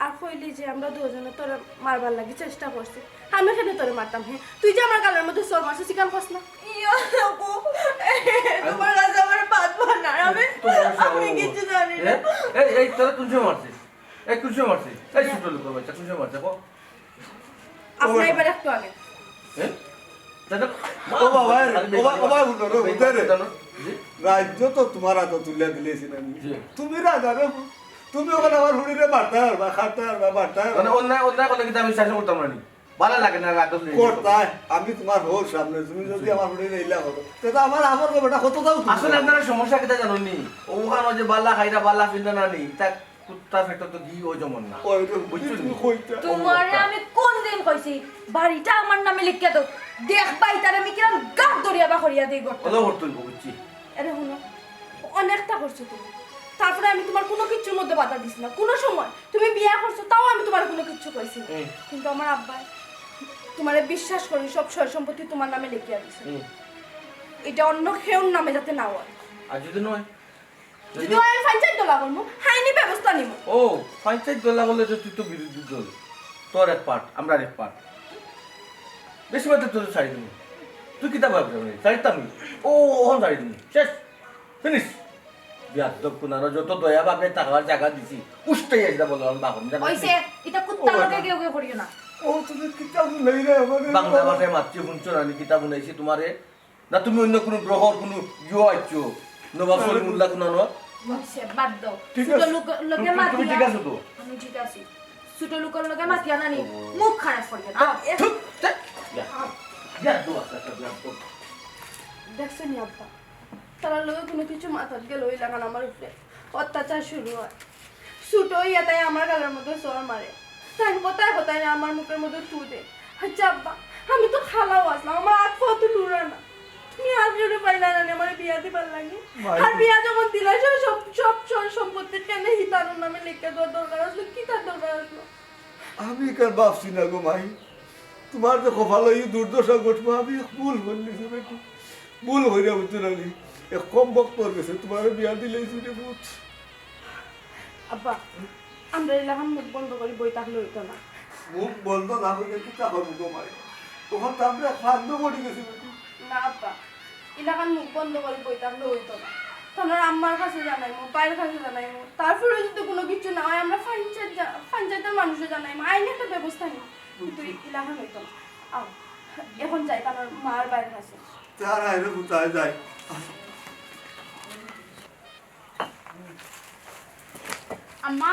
আর কইলি যে আমরা দুজনে তোরে মারবার লাগি চেষ্টা করছি। আমি কেনে তোরে মারতাম, হে? তুই যে আমার গালের মধ্যে চড় মারছিস, ইখান কস না। ইয়া, আপু, তোমার কাছে আমার বাদ বানার, আমি, আমি কিচ্ছু জানি না। এ? এই, এই, তোরা কোন সময় মারছিস? এই, কোন সময় মারছিস? এই, ছোট লোক বাচ্চা, কোন সময় মারছিস? কো? আপনি এবার একটু আগে। এ? দাদা, ও বাবা, ও বা-, ও বাবা, উঠো রে, উঠো রে। জানো? জি? রাজ্য তো তোমার হাতে তুলে দিলেছি না আমি। জি। তুমি রাজা রে, তুমি ওখানে আমার হুড়িরে মারতে পারবা, খাটতে পারবা, মারতে পারবা। মানে অন্যায়, অন্যায় করলে কিন্তু আমি শাসন করতাম না নি। ভালা লাগে না, রাগ হলে। করতায়, আমি তোমার হউর সামনে, তুমি যদি জি। আমার হুড়িরে ইলা করো, তে তো আমার, আমার বেটা কত দাও তুমি? আসলে আপনারা সমস্যা কিতা জানো নি? ওখানে যে বালা খাইরা, বালা ফিন্দা না নি, তা কুত্তা ফেটো তো ঘি ও জমন না। ওই রে, বুঝছো তুমি নি? কইতা। তোমারে আমি কোন দিন কইছি, বাড়িটা আমার নামে লিখিয়া দাও? দেখবায় তারে আমি কিরম গাত ধরিয়া বা করিয়া দেই গর্ত। ওলা করতে হইব, বুঝছি। আরে হুনো, অনেকটা করছো তুমি। তারপরে আমি তোমার কোনো কিচ্ছুর মধ্যে বাধা দিছি না। কোনো সময় তুমি বিয়া করছো, তাও আমি তোমার কোনো কিচ্ছু কইছি না। হুম। কিন্তু আমার আব্বায় তোমারে বিশ্বাস করি সব সয় সম্পত্তি তোমার নামে লিখিয়া দিছে। হুম। এটা অন্য কেউর নামে যাতে না হয়। আর যদি নয়? যদি হয় আমি পঞ্চায়েত দলা করমু, আইনি ব্যবস্থা নিমু। ও, পঞ্চায়েত দলা করলে তো তুই তো বিরোধী দল। তোর এক part, আমরার এক part। বেশি মাত্র তোর ছাড়ি দিমু। তুই কিতা ভাবছ? ছাড়িতাম নি। ও, ওখান ছাড়ি দিমু। শেষ। Finish। বিয়াদব কুনানো যত দয়া ভাবে টাকার জায়গা দিছি। উষ্টাই আসলে বললাম বাপন জানো। ওইছে, এটা কুত্তা ও লগে বাবা। কেউ কেউ করিও না। ও তুমি কিতা বুঝাই রে আমারে? বাংলা ভাষায় মাতছি, শুনছো না? আমি কিতা বুঝাইছি তোমারে? না তুমি অন্য কোনো গ্রহর কোনো ইয়ে আইছো? নবাব না, সলিমুল্লাহ কোনো আনো? আচ্ছা, বাদ দাও। ঠিক ছোট আছে। লোক, লোকে তুমি, তুমি মাতিয়া। ঠিক আছো তো? আমি ঠিক আছি। ছোট লোকর লগে মাতিয়া না নি, ও। মুখ খারাপ করিয়া। আ, এ- ধুৎ, ধ্যাৎ। ইয়া, ইয়া, দোয়া, একটা দোয়া, দোয়া। দেখছো নি আব্বা? তারার লগে কোনো কিছু মাথাত গেলে ওই লাগান আমার উপরে অত্যাচার শুরু হয়। ছোট হইয়া তাই আমার গালের মধ্যে চড় মারে। তাই কথায় কথায় না আমার মুখের মধ্যে থু দে। আচ্ছা আব্বা, আমি তো খালাও আসলাম, আমার আগ পাও তো লুড়া না। তুমি আর কেউ পাইলা না নি আমার বিয়া দিবার লাগি। মাই আর তো বিয়া যখন দিলা, সব, সব, সব সয় সম্পত্তির কেনে হিতানোর নামে লিখে দেওয়ার দরকার আসলো? কি তার দরকার আসলো? আমি কার ভাবছি না গো মাই, তোমার যে কপালো এই দুর্দশা ঘটবো, আমি এক ভুল করলিছি বেটি, ভুল করিয়া বুঝছো না নি? এক কম বক্তর গেছে তোমার বিয়া দিলেই চুরি বুঝ। আব্বা, আমরা এলাকার মুখ বন্ধ করি বই থাকলে হইতো না। মুখ বন্ধ না করিয়া কিতা করবো গো মাই? তখন তো আমরা ফান্দো পড়ি গেছি বেটি। না আব্বা, এলাকার মুখ বন্ধ করি বই থাকলে হইতো না। তোমার আম্মার কাছে জানাইমু, বাইরের কাছে জানাইমু, তারপরে যদি কোনো কিছু না হয় আমরা পঞ্চায়েত জা-, পঞ্চায়েতের মানুষে জানাইমু, আইনি একটা ব্যবস্থা নিমু। কিন্তু এলাকার হইতো না। আও, এখন যাই, তার মার বাইরের কাছে। তার আইরে কোথায় যাই? আম্মা,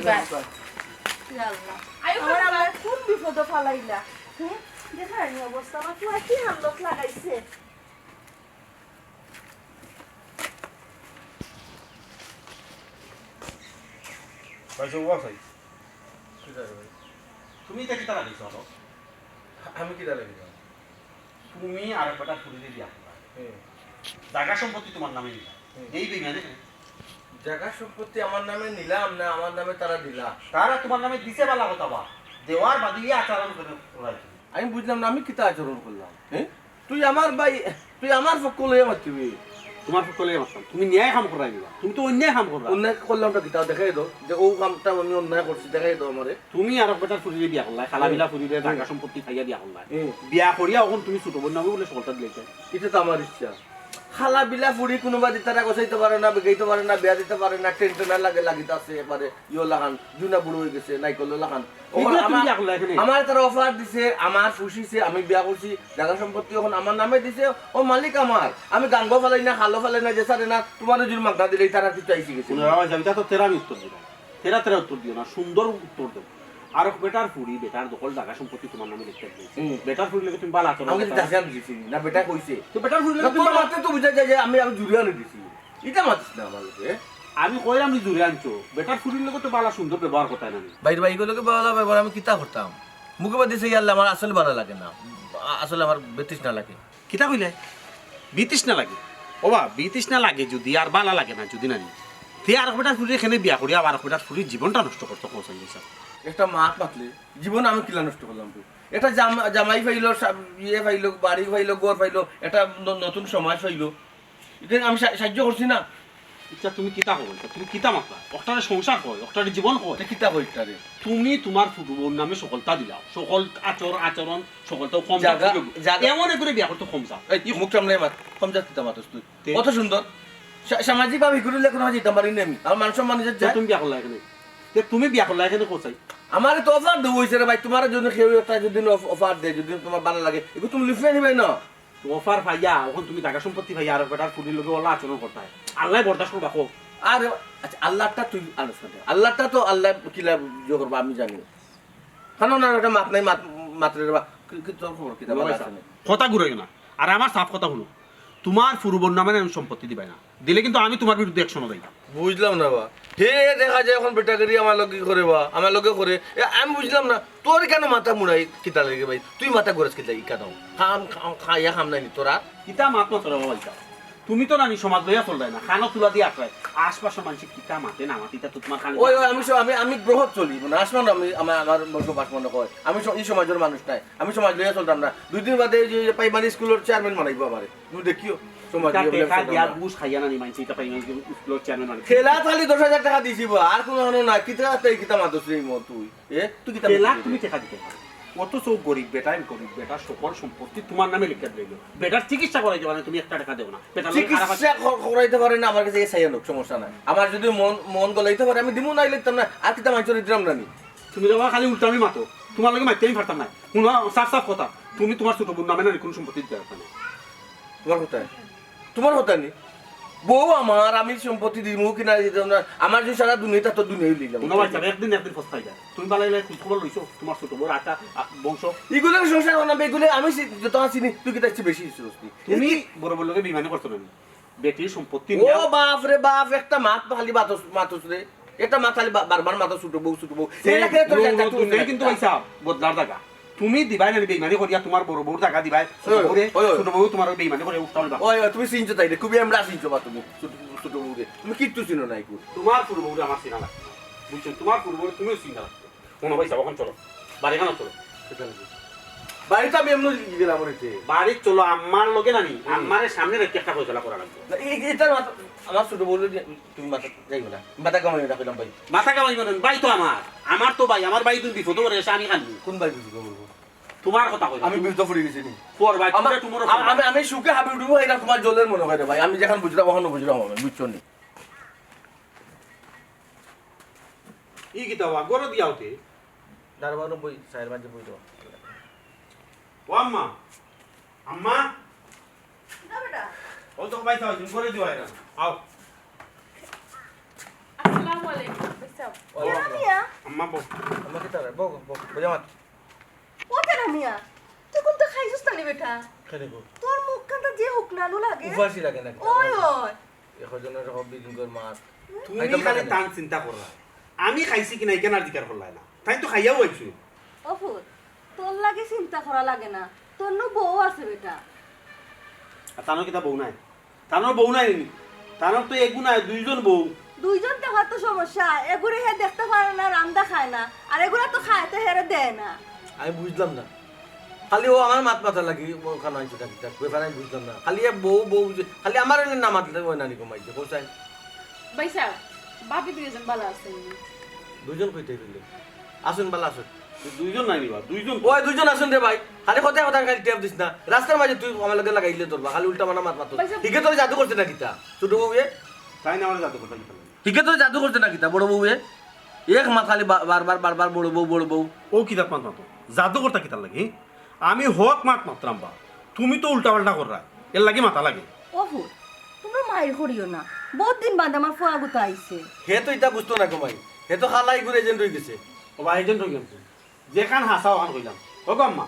যাইবা। ইয়া আল্লাহ। আইও আমার আল্লাহ, কোন বিপদো ফালাইলা? হুম? দেখো নি অবস্থা, আমার পুয়া কি হালত লাগাইছে। ভাই, সব ভাই। কিতা রে ভাই? তুমি ইটা কিতা লাগাইছো আরো? আমি কিতা লাগাইলাম? তুমি আরক বেটার ফুরিরে বিয়া করলা। হুম। জাগা সম্পত্তি তুমার নামে নিলা। হুম। এই বেইমানে। জাগা সম্পত্তি আমার নামে নিলাম না, আমার নামে তারা দিলা? তারা তুমার নামে দিছে বালা কথা বা, দেওয়ার বাদে ই আচরণ করে করাই তুমি। আমি বুঝলাম না, আমি কিতা আচরণ করলাম? হ্যাঁ? তুই আমার ভাই, তুই আমার পক্ষ লইয়া মাতিবি। তুমার পক্ষ লইয়া মাততাম, তুমি ন্যায় কাম করাই দিবা, তুমি তো অন্যায় কাম করলা। অন্যায় করলামটা কিতা? দেখাই দাও যে ও কামটা আমি অন্যায় করছি, দেখাই দাও আমারে। তুমি আরক বেটার ফুরিরে বিয়া করলা, খালা বিলা ফুরিরে হুম। জাগা সম্পত্তি খাইয়া বিয়া করলা। হুম। বিয়া করিয়া অখন তুমি ছোট বইন নামে বুলে সকলতা দিলাইতায়। ইটা তো আমার ইচ্ছা। খালা বিলা ফুরি কুনুবাদি তারা গছাইতে পারে না, বেগাইতে পারে না, বিয়া দিতে পারে না, টেনটেনার লাগে লাগিতে আছে এবারে, ইয়ো লাখান, জুনা বুড়ো অইগেছে, নাইকল লাখান। অখন ইগুলা তুমি আমার, বিয়া করলা এখানে? আমার তারা অফার দিছে, আমার ফুসিছে, আমি বিয়া করছি, জাগা সম্পত্তি অখন আমার নামে দিছে, ও মালিক আমার। আমি গাঙ্গো ফালাই না, খালো ফালাই না, যে সারে না, তুমারে জুর মাগনা দিলে তারা কিছু আইসি গেছে। হুনো, রাওয়া যাবে, ইটা তো তেরা আমি উত্তর দিলাম। তেরা তেরা উত্তর দিও না, সুন্দর উত্তর দেও। আরক বেটার ফুরি, বেটার দখল জাগা সম্পত্তি তুমার নামে লিখতে দিয়েছে। হুম। বেটার ফুরির লগে তুমি বালা আচরণ আমি করতে দাসে আমি দিছি না, বেটা কইছে। তো বেটার ফুরির না, লগে তুমি তোর বালা মাতে তো বুঝা যায় যে আমি, আমি জুরে আনি দিছি। ইটা মাতিস না আমার লগে। আমি কইলাম নি জুরে আনছো, বেটার ফুরির লগে তো বালা সুন্দর ব্যবহার করতে না। ভাই, ভাই, ইগুলোকে বালা ব্যবহার আমি কিতা করতাম? মুখে বাদ দিছে, "ইয়াল্লা, আমার আসলে বালা লাগে না, আ-, আসলে আমার বেতৃষ্ণা লাগে।" কিতা কইলে? বিতৃষ্ণা লাগে? ওবা, বিতৃষ্ণা লাগে যুদি আর বালা লাগে না যুদি নানি, তে আরক বেটার ফুরিরে কেনে বিয়া করি, আবার আরক বেটার ফুরির জীবনটা নষ্ট করতো, কও চাই স্যার। একটা মাত মাতলে জীবন আমি কিলা নষ্ট করলাম তো? একটা জামা-, জামাই পাইলো, সা-, ইয়ে পাইলো, বাড়ি পাইলো, ঘর পাইলো, একটা ন-, নতুন সমাজ পাইলো, ইটা আমি সা-, সাহায্য করছি না? ইটা তুমি কিতা কও? ইটা তুমি কিতা মাতলা? অকটারে সংসার কয়, অকটারে জীবন কয়। তে কিতা কয় ইটারে? তুমি তুমার ফুটু বউর নামে সকলতা দিলাও, সকল আচর আচরণ সকলতা কম জাত জাগা, হইব। জাগা। এমন করে বিয়া করতে কম জাত। এই, মুখ সামলাই মাত, কম জাত কিতা মাতস তুই? তে? কত সুন্দর। সা-, সামাজিকভাবে ইগুলো লেখা না যেতাম পারি না আমি। আমার মান সম্মান ইজ্জত তে যায়। তুমি বিয়া করলা এখানে? তে তুমি বিয়া করলা এখানে কোথায়? আমারে তো অফার দেওয়া হইছে রে ভাই, তুমারে যদি কেউ একটা যদি অফ-, অফার দেয়, যদি তুমার বালা লাগে, ইগু তুমি লিফলে নিবায় না। অফার পাইয়া, অখন তুমি জাগা সম্পত্তি পাইয়া, আরক বেটার ফুরির লগে অলা আচরণ করতায়। আল্লায় বরদাস্ত করবা, কও। আরে, আচ্ছা, আল্লাহটা তুই আলোচনা দে। আল্লাহটা তো আল্লাহ কিলা ইয়ে করবা, আমি জানি। কারণ আর একটা মাত নাই, মাত, মাতরে রে বা, কি, কি তোর খবর কিতা, বালা আছে নি? কথা ঘুরাইও না। আর আমার সাফ কথা হুনো। তুমার ফুরুবর নামে আমি সম্পত্তি দিবায় না, দিলে কিন্তু আমি তুমার বিরুদ্ধে অ্যাকশনো যাইতাম। বুঝলাম না বা, হে দেখা যায় অখন বেটাগিরি আমার লগে করে বা, আমার লগে করে। এ, আমি বুঝলাম না, তোর কেনে মাথা মুড়াই কিতা লাগে ভাই? তুই মাথা ঘুরাস কিতা লাগে? ই কানো খাম খাম খাইয়া খাম নাই নি তোরা? কিতা মাত মাতরা বা ভাই সাব? তুমি তো নানি সমাজ লইয়া চলরায় না, কানো তুলা দিয়া আটরায়। আশপাশর মানষে কিতা মাতে না মাতে, ইতা তো তুমার কানো ওই, ওই, আমি স-, আমি, আমি গ্রহত চলি, মানে আসমান, আমি, আমার, আমার বংশ আসমানে কয়। আমি স-, ই সমাজর মানুষ নায়, আমি সমাজ লইয়া চলতাম না। দুই দিন বাদে এই যে, যে প্রাইমারি স্কুলর চেয়ারম্যান বানাইবো আমারে, তুমি দেখিও। সমাজ ইতা লইয়া টেকা চলতাম দিয়া না। ঘুষ খাইয়া নানি মানষে, ইতা প্রাইমারি স্কুলর চেয়ারম্যান বানাইছে। খেলা খালি দশ হাজার টেকা দিছি বা, আর কুনু কানো না। কিতা, কিতা মাতস রে মো তুই? এ, তুই কিতা খেলা মাতস? তুমি টেকা দিতে পারো। অথচ গরিব বেটা, আমি গরিব বেটা, সকল সম্পত্তি তুমার নামে লিখিয়া দিলাইলো। বেটার চিকিৎসা করাইতে পারে না, তুমি একটা টেকা দেও না। বেটার লগে খারাপ চিকিৎসা ক-, করাইতে পারে না, আমার গেছে এ চাইয়া লোক, সমস্যা নাই। আমার যদি মন, মন গলাইতে পারে, আমি দিমু, নাইলে দিতাম না। আর কিতা মানষরে দিতাম না নি? তুমি তো আমার খালি উল্টামি মাতো, তুমার লগে মাততে আমি পারতাম না। হুনো, সাফ সাফ কথা, তুমি তুমার ছুটো বউর নামে নানি কুনু সম্পত্তি দিতায় পারতায় না। তুমার কথা? তুমার কথা নি? বউ আমার, আমি সম্পত্তি দিমু কি না দিতাম না, আমার যদি সারা দুনিয়া, তা তো দুনিয়াই লইলাম। হুনো ভাই সাব, একদিন না একদিন পস্তাইবায়। তুমি বালা বালা খোঁজ খবর লইছো তুমার ছুটো বউর আটা, আ, বংশ? ইগুলার সংসার বানাবে, ইগুলা আমি চি-, যত চিনি, তুই কিতা বেশি চিনস নি? তুমি বড় বউর লগে বেইমানি করছো না নি? বেটির সম্পত্তি ও নিয়া বাফ রে বাফ, একটা মাত খালি মাতস, মাতস রে। একটা মাত খালি বা-, বারবার মাতস, ছুটো বউ, ছুটো বউ। এই এলাকায় তোর নুরুদ্দিন জায়গা নাই কিন্তু ভাই সাব, বদলার জাগা। তুমি দিবায় না বেইমানি করিয়া তুমার বড় বউর জাগা দিবায়, ছুটো ওই, বউরে, ওই, ওই। ছুটো বউ তুমার বেইমানি করিয়া উল্টা উল্টা। ওই, ওই, তুমি চিনছো তাইলে, খুবই আমরা চিনছো বা তুমি, ছুটো, ছুটো বউরে। তুমি কিচ্ছু চিনো না ইগু। তুমার ছুটো বউরে আমার চিনা লাগতো না। বুঝছো? তুমার ছুটো বউরে তুমিও চিনা লাগতো। হুনো ভাই সাব, অখন চলো। বাড়ি খানো চলো। বাড়িত আমি এমনে গেলাম ওর ইতে। বাড়িত চলো, আম্মার লগে নানি, হুম। আম্মারে সামনে রাখি একটা ফয়সালা করা লাগবো। না, এই, এই, ইতার মাত-, আমার ছুটো বউরে দিয়া তুমি মাথা যাইও না। মাথা কামাইও না, কইলাম ভাই। মাথা কামাইও না, ভাই তো আমার। আমার তো ভাই, আমার ভাই তুমি বিপদো পড়ে গেছে, আমি কান্দমু। কোন ভাই বিপদো পড়বো? তুমার কথা কইলাম। আমি বিপদো পড়ি গেছি নি? পর ভাই, আমার, তুমরা, তুমরা আম-, আমি, আমি সুখে হাবি উঠবো, ইটা তুমার জলের মনে অয় রে ভাই। আমি যেখান বুঝরাম, অখানো বুঝরাম আমি, বুঝছো নি? ই কিতা বা, গরো দিয়া উঠে। দারোয়ানো বই, সাইর মাঝে বই দাও। ও আম্মা, আম্মা। না বেটা। ও তো ভাই, তুমি করে দিও এরা। আও। আসসালামু আলাইকুম, ভাই সাব। ওয়ালাইকুম আসসালাম। মিয়া। আম্মা, বউ। আম্মা, কিতা রে? বউ, বউ, বউ, জামাত। ও তেরা মিয়া, তুই কুন্তা খাইছস না নি বেটা? কেনে গো? তোর মুখ কান্তা যে হুকনানু লাগে। উপাসি লাগে না। ওই, ওই। এ কয়জনের সব বিল্ডিং ঘর মার। তুমি খাইতাম না খালি কেনে? তান চিন্তা কররায়। আমি খাইছি কি না, ইখান আর জিকার করলায় না। তাইন তো খাইয়াও আইছো। ও ফুত, তোর লাগি চিন্তা করা লাগে না। তোর নু বউ আছে বেটা। আর তানর কিতা বউ নাই? তানর বউ নাই নি? তানর তো এগু নাই, দুইজন বউ। দুইজন থাকার তো সমস্যা, এগুরে হে দেখতে পারে না, রান্দা খায় না, আর এগুরা তো খাইতে হেরে দেয় না। আমি বুঝলাম না। খালি ও আমার মাত মাতার লাগি, ও খানো আনছো না কিতা, ব্যাপার আমি বুঝলাম না। খালি এ বউ, বউ যে, খালি আমার এনে না মাতলে ওই নানি ঘুমাইছে, কোথায়? ভাই সাব, ভাবি দুইজন ভালা আছইন নি? দুইজন কইতে গেলে। আছইন ভালা আছইন। দুইজন নাই নি বা, দুইজন। ওই দুইজন আছইন রে ভাই। খালি কথায় কথায় খালি টেপ দিস না। রাস্তার মাঝে তুই আমার লগে লাগাইলে তোর বা, খালি উল্টা মানা মাত মাত। ভাই সাব। হিগে তোর জাদু করছে না কিতা? ছুটো বউয়ে? তাইন আমারে জাদু করতা কিতা? হিগে তোর জাদু করছে না কিতা, বড় বউয়ে? এক মাত খালি বা-, বারবার, বারবার বড় বউ, বড় বউ। ও কিতা মাত মাতো? জাদু করতা কিতার লাগি? আমি হক মাত মাতরাম বা। তুমি তো উল্টা পাল্টা কররায়। এর লাগি মাতা লাগে। ও ফুত, তুমরা মাইর করিও না। বউত দিন বাদে আমার ফুয়া গুতা আইছে। হে তো ইতা বুঝতো না গো মাই। হে তো খালা ইগুর এজেন্ট অই গেছে। ও বা, এজেন্ট অই গেছে। যেখান হাছা ওখান কইলাম। ও গো আম্মা,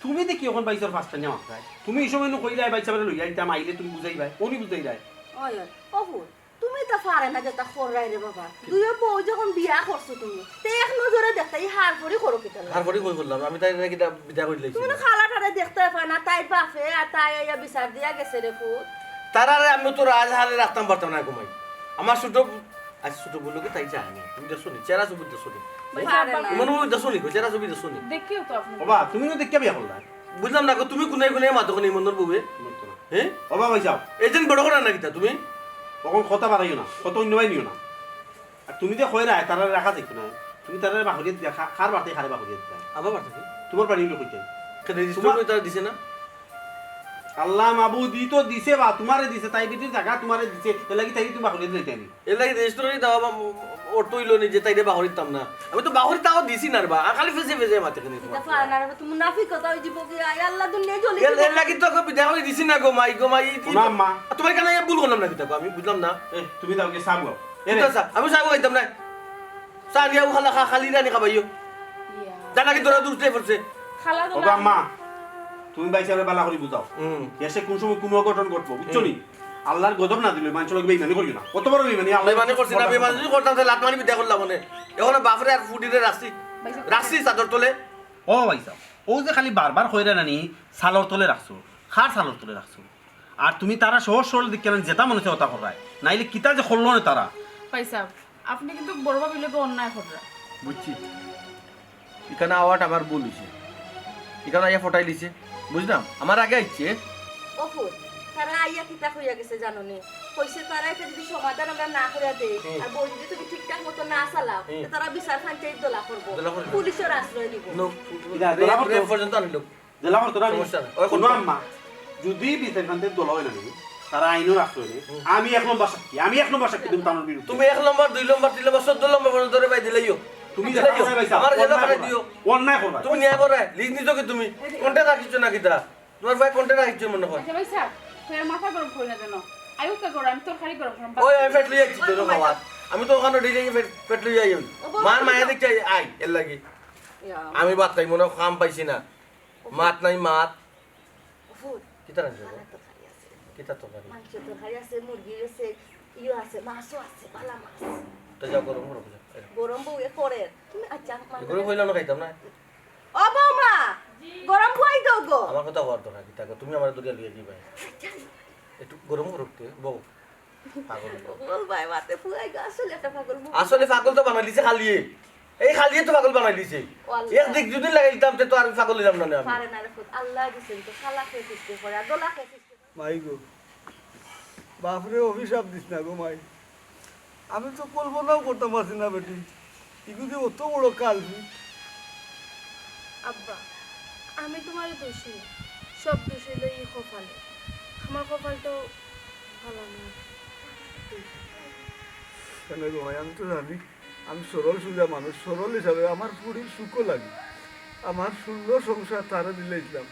তুমি দেখি অখন ভাইসাবর ফাস্ট টাইম মাতরায়। তুমি ই সময় নু কইলায় ভাইসাবরে লইয়া আইতাম, আইলে তুমি বুঝাইবায়, অনি বুঝাইলায়। ওই, ওই, ও ফুত, তুমি তা পারে না যেতা কররায় রে বাবা। দুইও বউ যখন বিয়া করছো তুমি, তে এক নজরে দেখতায়, ই হারফড়ি করো কিতার লাগি? হারফড়ি কই করলাম? আমি তাইরে কিতা বিদায় করি লাইছি? তুমি না খালাটারে দেখতায় পায় না, তাইর বাফে আর তাই আইয়া বিচার দিয়া গেছে রে ফুত। তারারে আমি তো রাজহালে রাখতাম পারতাম না গো মাই। আমার ছুটো, আজ ছুটো বউর লগে তাই যায় না। তুমি দেখছো নি? চেহারা ছবি দেখছো নি? পারে না। মনে মনে দেখছো নি গো? চেহারা ছবি দেখছো নি? দেখিও তো আপনি। ও বা, তুমি না দেখিয়া বিয়া করলায়। বুঝলাম না গো, তুমি কোনায় কোনায় মাতো কোনায় মনর বউয়ে? মাতো না। হ্যাঁ? ও বা ভাইসাব। এজেন্ট বড় করা না কিতা তুমি? অখন কথা বাড়াইও না, কথা অন্য বায় নিও না। আর তুমি যে কইরায়, তারারে রাখা যাইতো না। তুমি তারারে বাহরিয়া দিতা, খা-, কার বাড়িত কারে বাহরিয়া দিতা? আমার বাড়িত। তুমার বাড়ি অইলে কইতায়? কেনে রেজিস্টার তোমার করে তারা দিছে না? আল্লাহ মাবুদ, ই তো দিছে বা, তুমারে দিছে, তাই বেটির জাগা তুমারে দিছে, এর লাগি তাইরে তুমি বাহরিয়া দিলাইতায় নি? এর লাগি রেজিস্টার করে দেওয়া বা, অর্থ অইলো নি যে তাইরে বাহরিতাম না। আমি তো বাহরিতাও দিছি না রে বা, আর খালি ফেজে ফেজে মাতে কেনে ইতা তোমার? পারে না রে, তুমি মুনাফিক কথা অই যিবো কি, আয় আল্লাহ, দুনিয়া জ্বলি এর, যিবো। এর লাগি তো বিদায় করি দিছি না গো মাই, গো মাই, ই, ই, ও না, আম্মা। তুমার কেনে ভুল করলাম না কিতা গো আমি, বুঝলাম না। এ, তুমি যাও গিয়া চা বও। এ রে। কিতা চা? আমি চা খাইতাম না। চা নিয়া ও খালা খা-, খালি রানি খাবাইও। ইয়া। জানা কি তোরা দূর থেকে পড়ছে? খালা তো ও গো না। আম্মা। তুমি ভাইসাবরে ভালা করি বুঝাও। হুম। দেশে কোন সময় কোন অঘটন ঘটবো, বুঝছো নি? আল্লার গজব নাজিল অইবো, মানষর লগে বেইমানি করিও না। কত বড় বেইমানি, আল্লায় বেইমানি করছি না, বেইমানি যদি করতাম, তাইলে লাত মারি বিদায় করলাম অনে। অখন বাফরে আর ফুড়িরে রাখছি, রাখছি চাদর তলে। ও ভাইসাব, অউ যে খালি বারবার কইরা নানি, চালর তলে রাখছো, কার চালর তলে রাখছো? আর তুমি তারা সহজ সরল দেখিয়া নানি যেটা মনে চায় অটা কররায়, নাইলে কিতা যে করলো না তারা। ভাইসাব, আপনে কিন্তু বড় ভাবির লগে অন্যায় কররা। বুঝছি, ইখানো আওয়াত আমার ভুল অইছে, ইখানো আইয়া ফটাই দিছে, বুঝলাম, আমার আগে আইছে। অফুর, তারা আইয়া কিতা কইয়া গেছে জানো নি? কইছে তারা ইটা যদি সমাধান আমরা না করিয়া দেই, হুম। আর বউ যদি তুমি ঠিকঠাক মতো না চালাও, হুম। তে তারা বিচার পঞ্চায়েত দলা করবো, দলা করবো। পুলিশর আশ্রয় নিবো। নো, ইটা রেপ, দলা করতো। রেপ পর্যন্ত আনিল। দলা করতো না নি? সমস্যা নাই। ওই কোনো করতো। আম্মা, যদি বিচার পঞ্চায়েত দলা অয় না নি, তারা আইনর আশ্রয় নেয়। হুম। আমি এক নম্বর সাক্ষী, আমি এক নম্বর সাক্ষী তুমি তানোর বিরুদ্ধে। তুমি এক নম্বর, দুই নম্বর, তিন নম্বর, চৌদ্দ নম্বর পর্যন্ত ধরে ভাই দিলাইও। তুমি দিলাইও। দেখো না ভাই সাহেব, আমার জেলা অন্যায় পাঠাই করো। দিও। অন্যায় করবা। তুমি ন্যায় করো, লিজ নিছো কি তুমি? কোনটা রাখিছো না কিতা? তোমার ভাই কোনটা রাখিছো মনে হয়? আচ্ছা ভাইসাব, তুই আর মাথা গরম করি না যেন। আয়ুকা গরম, আমি তরকারি গরম করলাম। ওই, আমি পেট লইয়া আইছি তো, ওই, বাবা। আমি তো অখানো ডেইলি পেট, পেট লইয়া আই। ও বাবা, মার মায়া দেখতে আই, আই, এর লাগি। ইয়া। আমি ভাত খাই মনে হয় কাম পাইছি না। মাত নাই মাত। ফুট। কিতা রাখছো? আমার তরকারি আছে। কিতা তরকারি? মাংস তরকারি আছে, মুরগি আছে, ইয়ো আছে, মাছও আছে, বালা মাছ। তো যাও, গরম করো, যাও। এই। গরম বউয়ে করে। তুমি আচ্ছা, এগুলো কইলাম না খাইতাম না। ও বৌমা, গরম খুয়াই দাও গো। আমার কথা হওয়ার দরকার কি? তাকে তুমি আমার দরিয়া লিয়ে দিবে। একটু গরম করো একটু, বউ। পাগল বউ। বল ভাই, মাতে ফুয়াই গো, আসলে একটা পাগল বউ। আসলে পাগল তো বানাইলিছে খালিয়ে। এই খালিয়ে তো পাগল বানাইলিছে। ও আল্লাহ। এক দিক যদি লাগাইতাম, তে তো আর পাগল হইলাম না, না আমি। পারে না রে ফুত, আল্লাহ দিছেন তো, খালা খেয়ে সৃষ্টি করে, আর দোলা খেয়ে সৃষ্টি করে। মাই গো, বাফরে অভিশাপ দিস না গো মাই। আমি তো কল্পনাও করতাম পারছি না বেটি, ইগু যে অত বড় কালপ্রিট। আব্বা, আমি তোমারে দোষী না, সব দোষ হইল এই কপালে। আমার কপালটাও ভালো না। কেন গো মাই, আমি তো জানি আমি সরল সুজা মানুষ, সরল হিসাবে আমার ফুড়ির সুখও লাগে। আমার সুন্দর সংসার তারে দিলাইছিলাম,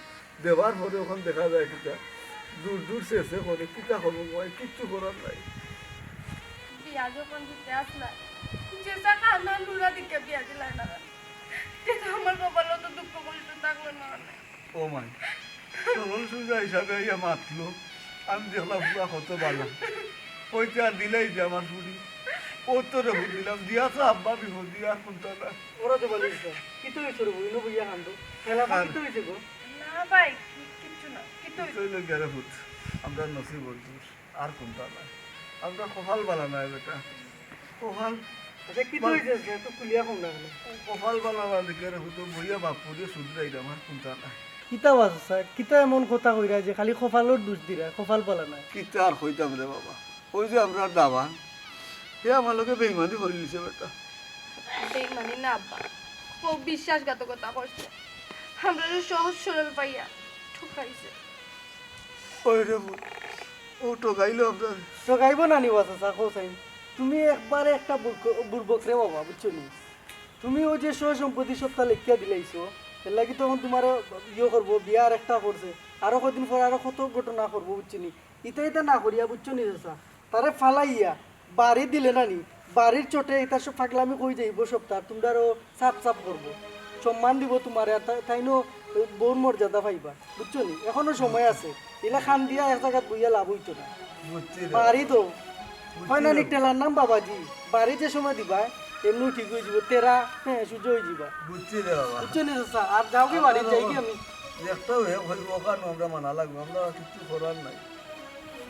দেবার পরে অখন দেখা যায় কিতা, দূর দূর শেষে করে কিতা করবো ভাই, কিচ্ছু করার নাই। বিয়া যখন দিতে আসলা, যে যা কান্না লুড়া দিকে বিয়া দিলাই না, তে তো আমার কপালে তো দুঃখ কষ্ট থাকলো না। ও মাই, সরল সুজা হিসাবে আইয়া মাতলো, আমি দেখলাম পুরা কত বালা। কইতে আর দিলাই যে আমার ফুড়ি, ও তোরে ভোট দিলাম, দিয়া তো আব্বা বিপদ দিয়া কোনটা না। ওরা তো বলি দিছে, কি তো হইছে রে বইনো বইয়া কান্দো? খেলা আর কি তো হইছে গো? না ভাই, কি-, কিচ্ছু না, কি তো হইছে? হইলো গেলে ভূত, আমরা নসিব অর্জুন। আর কোনটা নাই, আমরা কপাল বালা নাই বেটা, কপাল আচ্ছা, কি তো হইছে? তো খুলিয়া কম না কেন? কপাল বালা না দেখে রে, হুতো বইয়া বাপ পুড়িয়ে শুধরাইলাম, আর কোনটা নাই। কিতা বাস আছে? কিতা এমন কথা কইরা যে খালি কপালর দোষ দিরা, কপাল বালা নাই? কিতা আর কইতাম রে বাবা, ওই যে আমরা দাবান, হে আমার লগে বেইমানি করি লিছে বেটা। বেইমানি না আব্বা, ও বিশ্বাসঘাতকতা করছে। আমরা যে সহজ সরল পাইয়া ঠকাইছে। ওই রে, ও ঠকাইলো আমরা। ঠকাইবো না নি বা চাচা, কও চাই। তুমি একবারে একটা বুর্খ-, বুর্বক রে বাবা, বুঝছো নি? তুমি ওই যে সয় সম্পত্তি সবটা লেখিয়া দিলাইছো, এর লাগি তখন তোমার ইয়ে করবো, বিয়া আর একটা করছে, আরো কদিন পর আরো কত ঘটনা করবো, বুঝছো নি? ইতা ইতা না করিয়া, বুঝছো নি চাচা? তারে ফালাইয়া বাড়ি দিলে না নি, বাড়ির চোটে ইতা সব পাগলামি কই যাইবো সবটা, তোমরারও সাফ সাফ করবো, সম্মান দিব তোমারে, আর তা-, তাইনও বউর মর্যাদা পাইবা, বুঝছো নি? এখনো সময় আছে, ইলা খান দিয়া এক জাগাত বইয়া লাভ হইতো না। বুঝছি রে। বাড়ি তো, বুঝছি হয় না রে। নি, টেলার নাম বাবাজি, বাড়ি যে সময় দিবা, এমনিও ঠিক হয়ে যাবো, তেরা, হ্যাঁ, সুজা হয়ে যাবা। বুঝছি রে বাবা। বুঝছো নি চাচা? আর যাও কি বাড়ি, যাই কি আমি? একটাও হে হইব, ওখানে আমরা মানা লাগবো, আমরা আর কিচ্ছু করার নাই।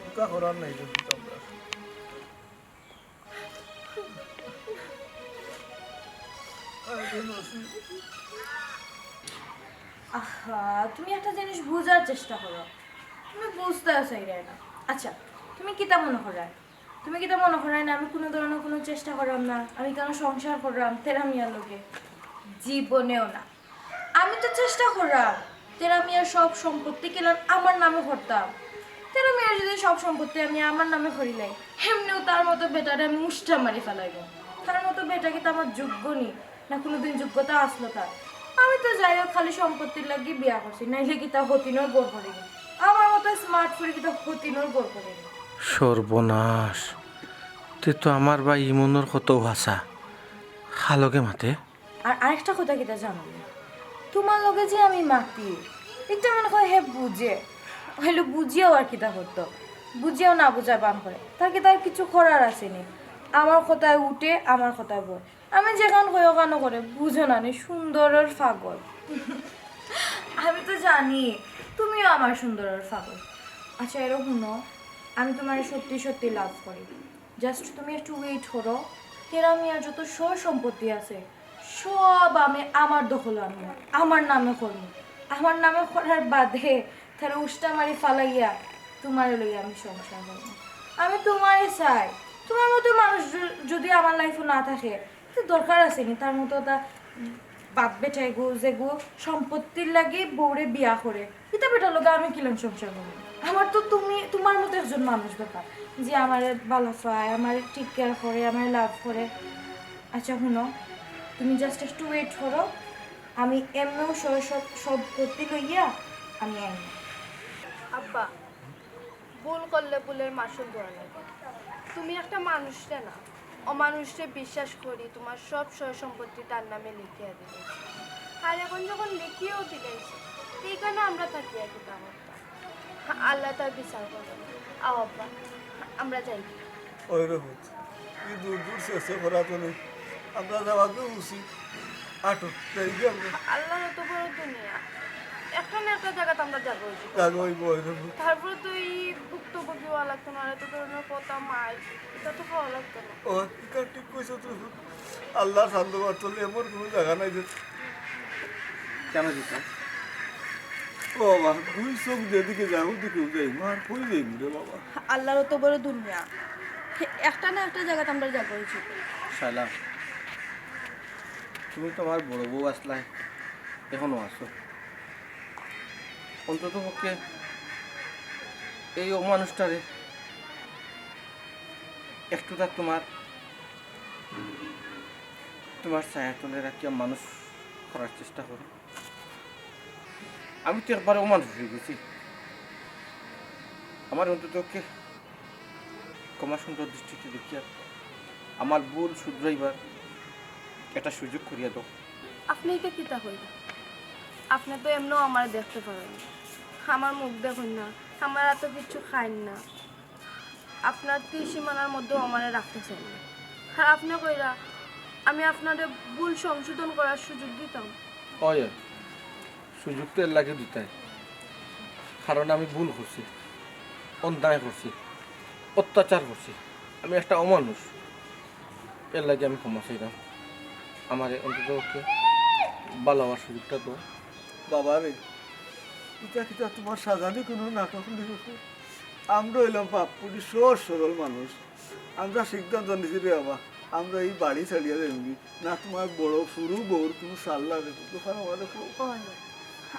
চিন্তা করার নাই, দেখি তো আমরা। আহা, তুমি একটা জিনিস বুঝার চেষ্টা করো, তুমি বুঝতে চাইরায় না। আচ্ছা, তুমি কিতা মনে করায়? তুমি কিতা মনে করায় না আমি কোনো ধরনের কোনো চেষ্টা করলাম না? আমি কেন সংসার করলাম তেরা মিয়ার লগে? জীবনেও না। আমি তো চেষ্টা করলাম, তেরা মিয়ার সব সম্পত্তি কিলান আমার নামে করতাম। তেরা মিয়ার যদি সব সম্পত্তি আমি আমার নামে করিলাই, এমনেও তার মতো বেটারে আমি মুষ্টা মারি ফালাইব। তার মতো বেটা কিতা আমার যোগ্য নি, না কোনোদিন যোগ্যতা আসলো তার? আমি তো যাই হোক খালি সম্পত্তির লাগি বিয়া করছি, নাইলে কিতা হতিনর ঘর করিনি। আমার মতো স্মার্ট ফুরি কিতা হতিনর ঘর করিনি। সর্বনাশ, তে তো আমার ভাই ইমনর কত হাছা। খালকে মাতে। আর আরেকটা কথা কিতা জানো নি? তোমার লগে যে আমি মাতি, একটা মনে হয় হে বুঝে, হইলে বুঝিয়াও আর কিতা করতো, বুঝিয়াও না বুঝার ভান করে। তার কি তার কিছু করার আছে নি? আমার কথায় উঠে, আমার কথায় বয়। আমি যেখান কই ওখানো করে, বুঝো না নি, সুন্দরর পাগল। আমি তো জানি তুমিও আমার সুন্দরর পাগল। আচ্ছা, এরো হুনো, আমি তোমারে সত্যি সত্যি লাভ করি। জাস্ট তুমি একটু ওয়েট করো। তেরা মিয়ার যত সয় সম্পত্তি আছে, সব আমি আমার দখল আনমু, আমার নামে করমু। আমার নামে করার বাদে তারে উষ্টা মারি ফালাইয়া তোমারে লইয়া আমি সংসার করমু। আমি তোমারে চাই। তোমার মতো মানুষ য-, যদি আমার লাইফো না থাকে, তো দরকার আছে নি তার মতো তা বাপ বেটায় গো, যে গো সম্পত্তির লাগি বউরে বিয়া করে। ইতা বেটার লগে আমি কিলান সংসার করমু? আমার তো তুমি, তোমার মতো একজন মানুষ দরকার, যে আমারে ভালা পায়, আমারে টেক কেয়ার করে, আমারে লাভ করে। আচ্ছা হুনো, তুমি জাস্ট একটু ওয়েট করো, আমি এমনেও সব, সব, সম্পত্তি লইয়া আমি আইমু। আব্বা, ভুল করলে ভুলের মাসুল দেওয়া লাগে। তুমি একটা মানুষরে না, অমানুষরে বিশ্বাস করি তোমার সব সয় সম্পত্তি তার নামে লিখিয়া দিলাইছি। আর এখন যখন লিখিয়াও দিলাইছি, তো ইখানো আমরা থাকিয়া কিতা করতাম? আল্লায় তার বিচার করবা। আও আব্বা, আমরা যাই। ওই রকম। ই দূর দূর শেষে করা তো নেই। আমরা যাওয়া কি উচিত? আটো, যাই গিয়া আমরা। আল্লাহর অত বড় দুনিয়া, একটা না একটা জাগাত আমরা যাবো অইবো। যাবো অইবো, ওই রকম। তারপরে তো ই ভুক্তভোগী হওয়া লাগতো না, আর এত ধরনের কথা মার, ইটা তো খাওয়া লাগতো না। ও, ইটা ঠিক কইছো তুমি। আল্লাহর সান্দ মারতলে এমন কোনো জাগা নাই যে কেন দিতাম? ও বাবা, দুই চোখ যেদিকে যায়, ওদিকেও যাই, মার কই যাই রে বাবা। আল্লাহর অত বড় দুনিয়া, একটা না একটা জাগাত আমরা যাবো অইবো। শালা, তুমি তো আমার বড় বউ আছলায়, এখনো আছো। অন্তত পক্ষে এই অমানুষটারে একটু তার তোমার, তোমার ছায়া তলে রাখিয়া মানুষ করার চেষ্টা করো। আমি তো একবারে অমানুষ অই গেছি। আমারে অন্তত পক্ষে ক্ষমা সুন্দর দৃষ্টিতে দেখিয়া আমার ভুল শুধরাইবার একটা সুযোগ করিয়া দাও। আপনে ইটা কিতা কইরা? আপনে তো এমনেও আমারে দেখতে পারইন না, আমার মুখ দেখইন না, আমার আতো কিচ্ছু খাইন না। আপনার তীর সীমানার মধ্যেও আমারে রাখতে চাইন না। আর আপনে কইরা আমি আপনারে ভুল সংশোধন করার সুযোগ দিতাম? অয়, সুযোগ তো এর লাগি দিতায়, কারণ আমি ভুল করছি, অন্যায় করছি, অত্যাচার করছি। আমি একটা অমানুষ, এর লাগি আমি ক্ষমা চাইলাম। আমারে অন্তত পক্ষে ভালো হওয়ার সুযোগটা দাও। বাবা রে, ইটা কিতা তোমার সাজানি কোনো নাটক নি? আমরা অইলাম পাপপুরি সহজ সরল মানুষ। আমরা সিদ্ধান্ত নিছি রে বাবা, আমরা ই বাড়ি ছাড়িয়া যাইমুগি। না তোমার বড় ফুরু বউর কোনো সাল্লা রে, দোকান আমাদের কোনো উপায় নাই।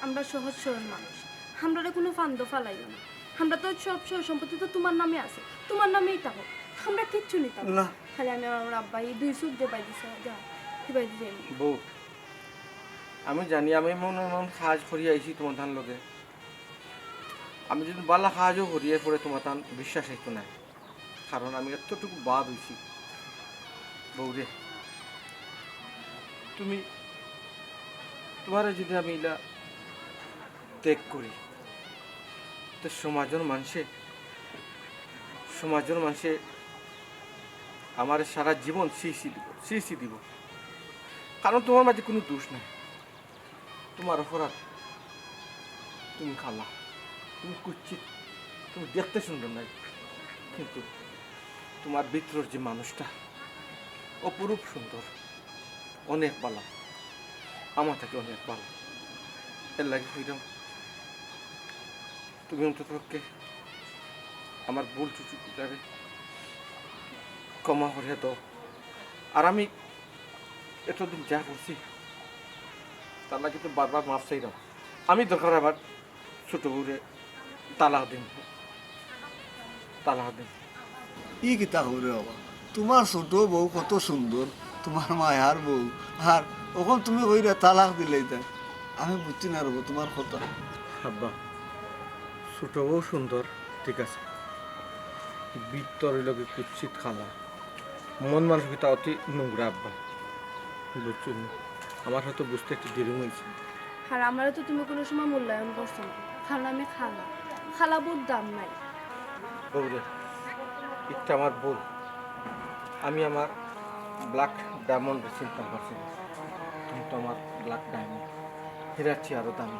আমরা সহজ সরল মানুষ, আমরারে কোনো ফান্দো ফালাইও না। আমরা তো সব সয় সম্পত্তি তো তোমার নামে আছে, তোমার নামেই থাকো, আমরা কিচ্ছু নিতাম না। না। খালি আমি আর আমার আব্বা এই দুই চোখ যে বাইরে যা, কি বাইরে যাইনি। বউ, আমি জানি আমি এমন এমন কাজ করিয়া আইছি তোমার তান লগে। আমি যদি বালা কাজও করি, এরপরে তোমার তান বিশ্বাস হইতো না, কারণ আমি এতটুকু বাদ হইছি। বউরে, তুমি, তোমারে যদি আমি ইলা ত্যাগ করি, তো সমাজর মানষে, সমাজর মানষে আমারে সারা জীবন ছি ছি দিব, ছি ছি দিব। কারণ তোমার মাঝে কোনো দোষ নাই। তোমার অপরাধ, তুমি কালা, তুমি কুচ্ছিত, তুমি দেখতে সুন্দর নাই, কিন্তু তোমার ভিতরর যে মানুষটা অপরূপ সুন্দর, অনেক বালা, আমার থাকি অনেক বালা। এর লাগি কইরাম, তুমি অন্তত পক্ষে আমার ভুল ত্রুটিগুলারে ক্ষমা করিয়া দাও। আর আমি এতদিন যা করছি, তার লাগি তো বারবার মাফ চাইরাম। আমি দরকার আমার ছোট বউরে তালাক দিমু, তালাক দিমু। ই কিতা কও রে বাবা? তোমার ছোট বউ কত সুন্দর, তোমার মায়ার বউ, আর অখন তুমি কইরা তালাক দিলাইতায়। আমি বুঝছি না রে বাবা তোমার কথা। আব্বা, ছোট বউ সুন্দর, ঠিক আছে, ভিতর অইলো গি কুৎসিত কালা, মন মানসিকতা অতি নোংরা আব্বা, বুঝছো নি? আমার হয়তো বুঝতে একটু দেরি হয়েছে। আর আমারে তো তুমি কোনো সময় মূল্যায়ন করছো না, কারণ আমি কালা। কালা বউত দাম নাই। বউরে, ইটা আমার ভুল। আমি আমার ব্ল্যাক ডায়মন্ড চিনতাম পারছি না। তুমি তো আমার ব্ল্যাক ডায়মন্ড, হীরার চেয়ে আরো দামি।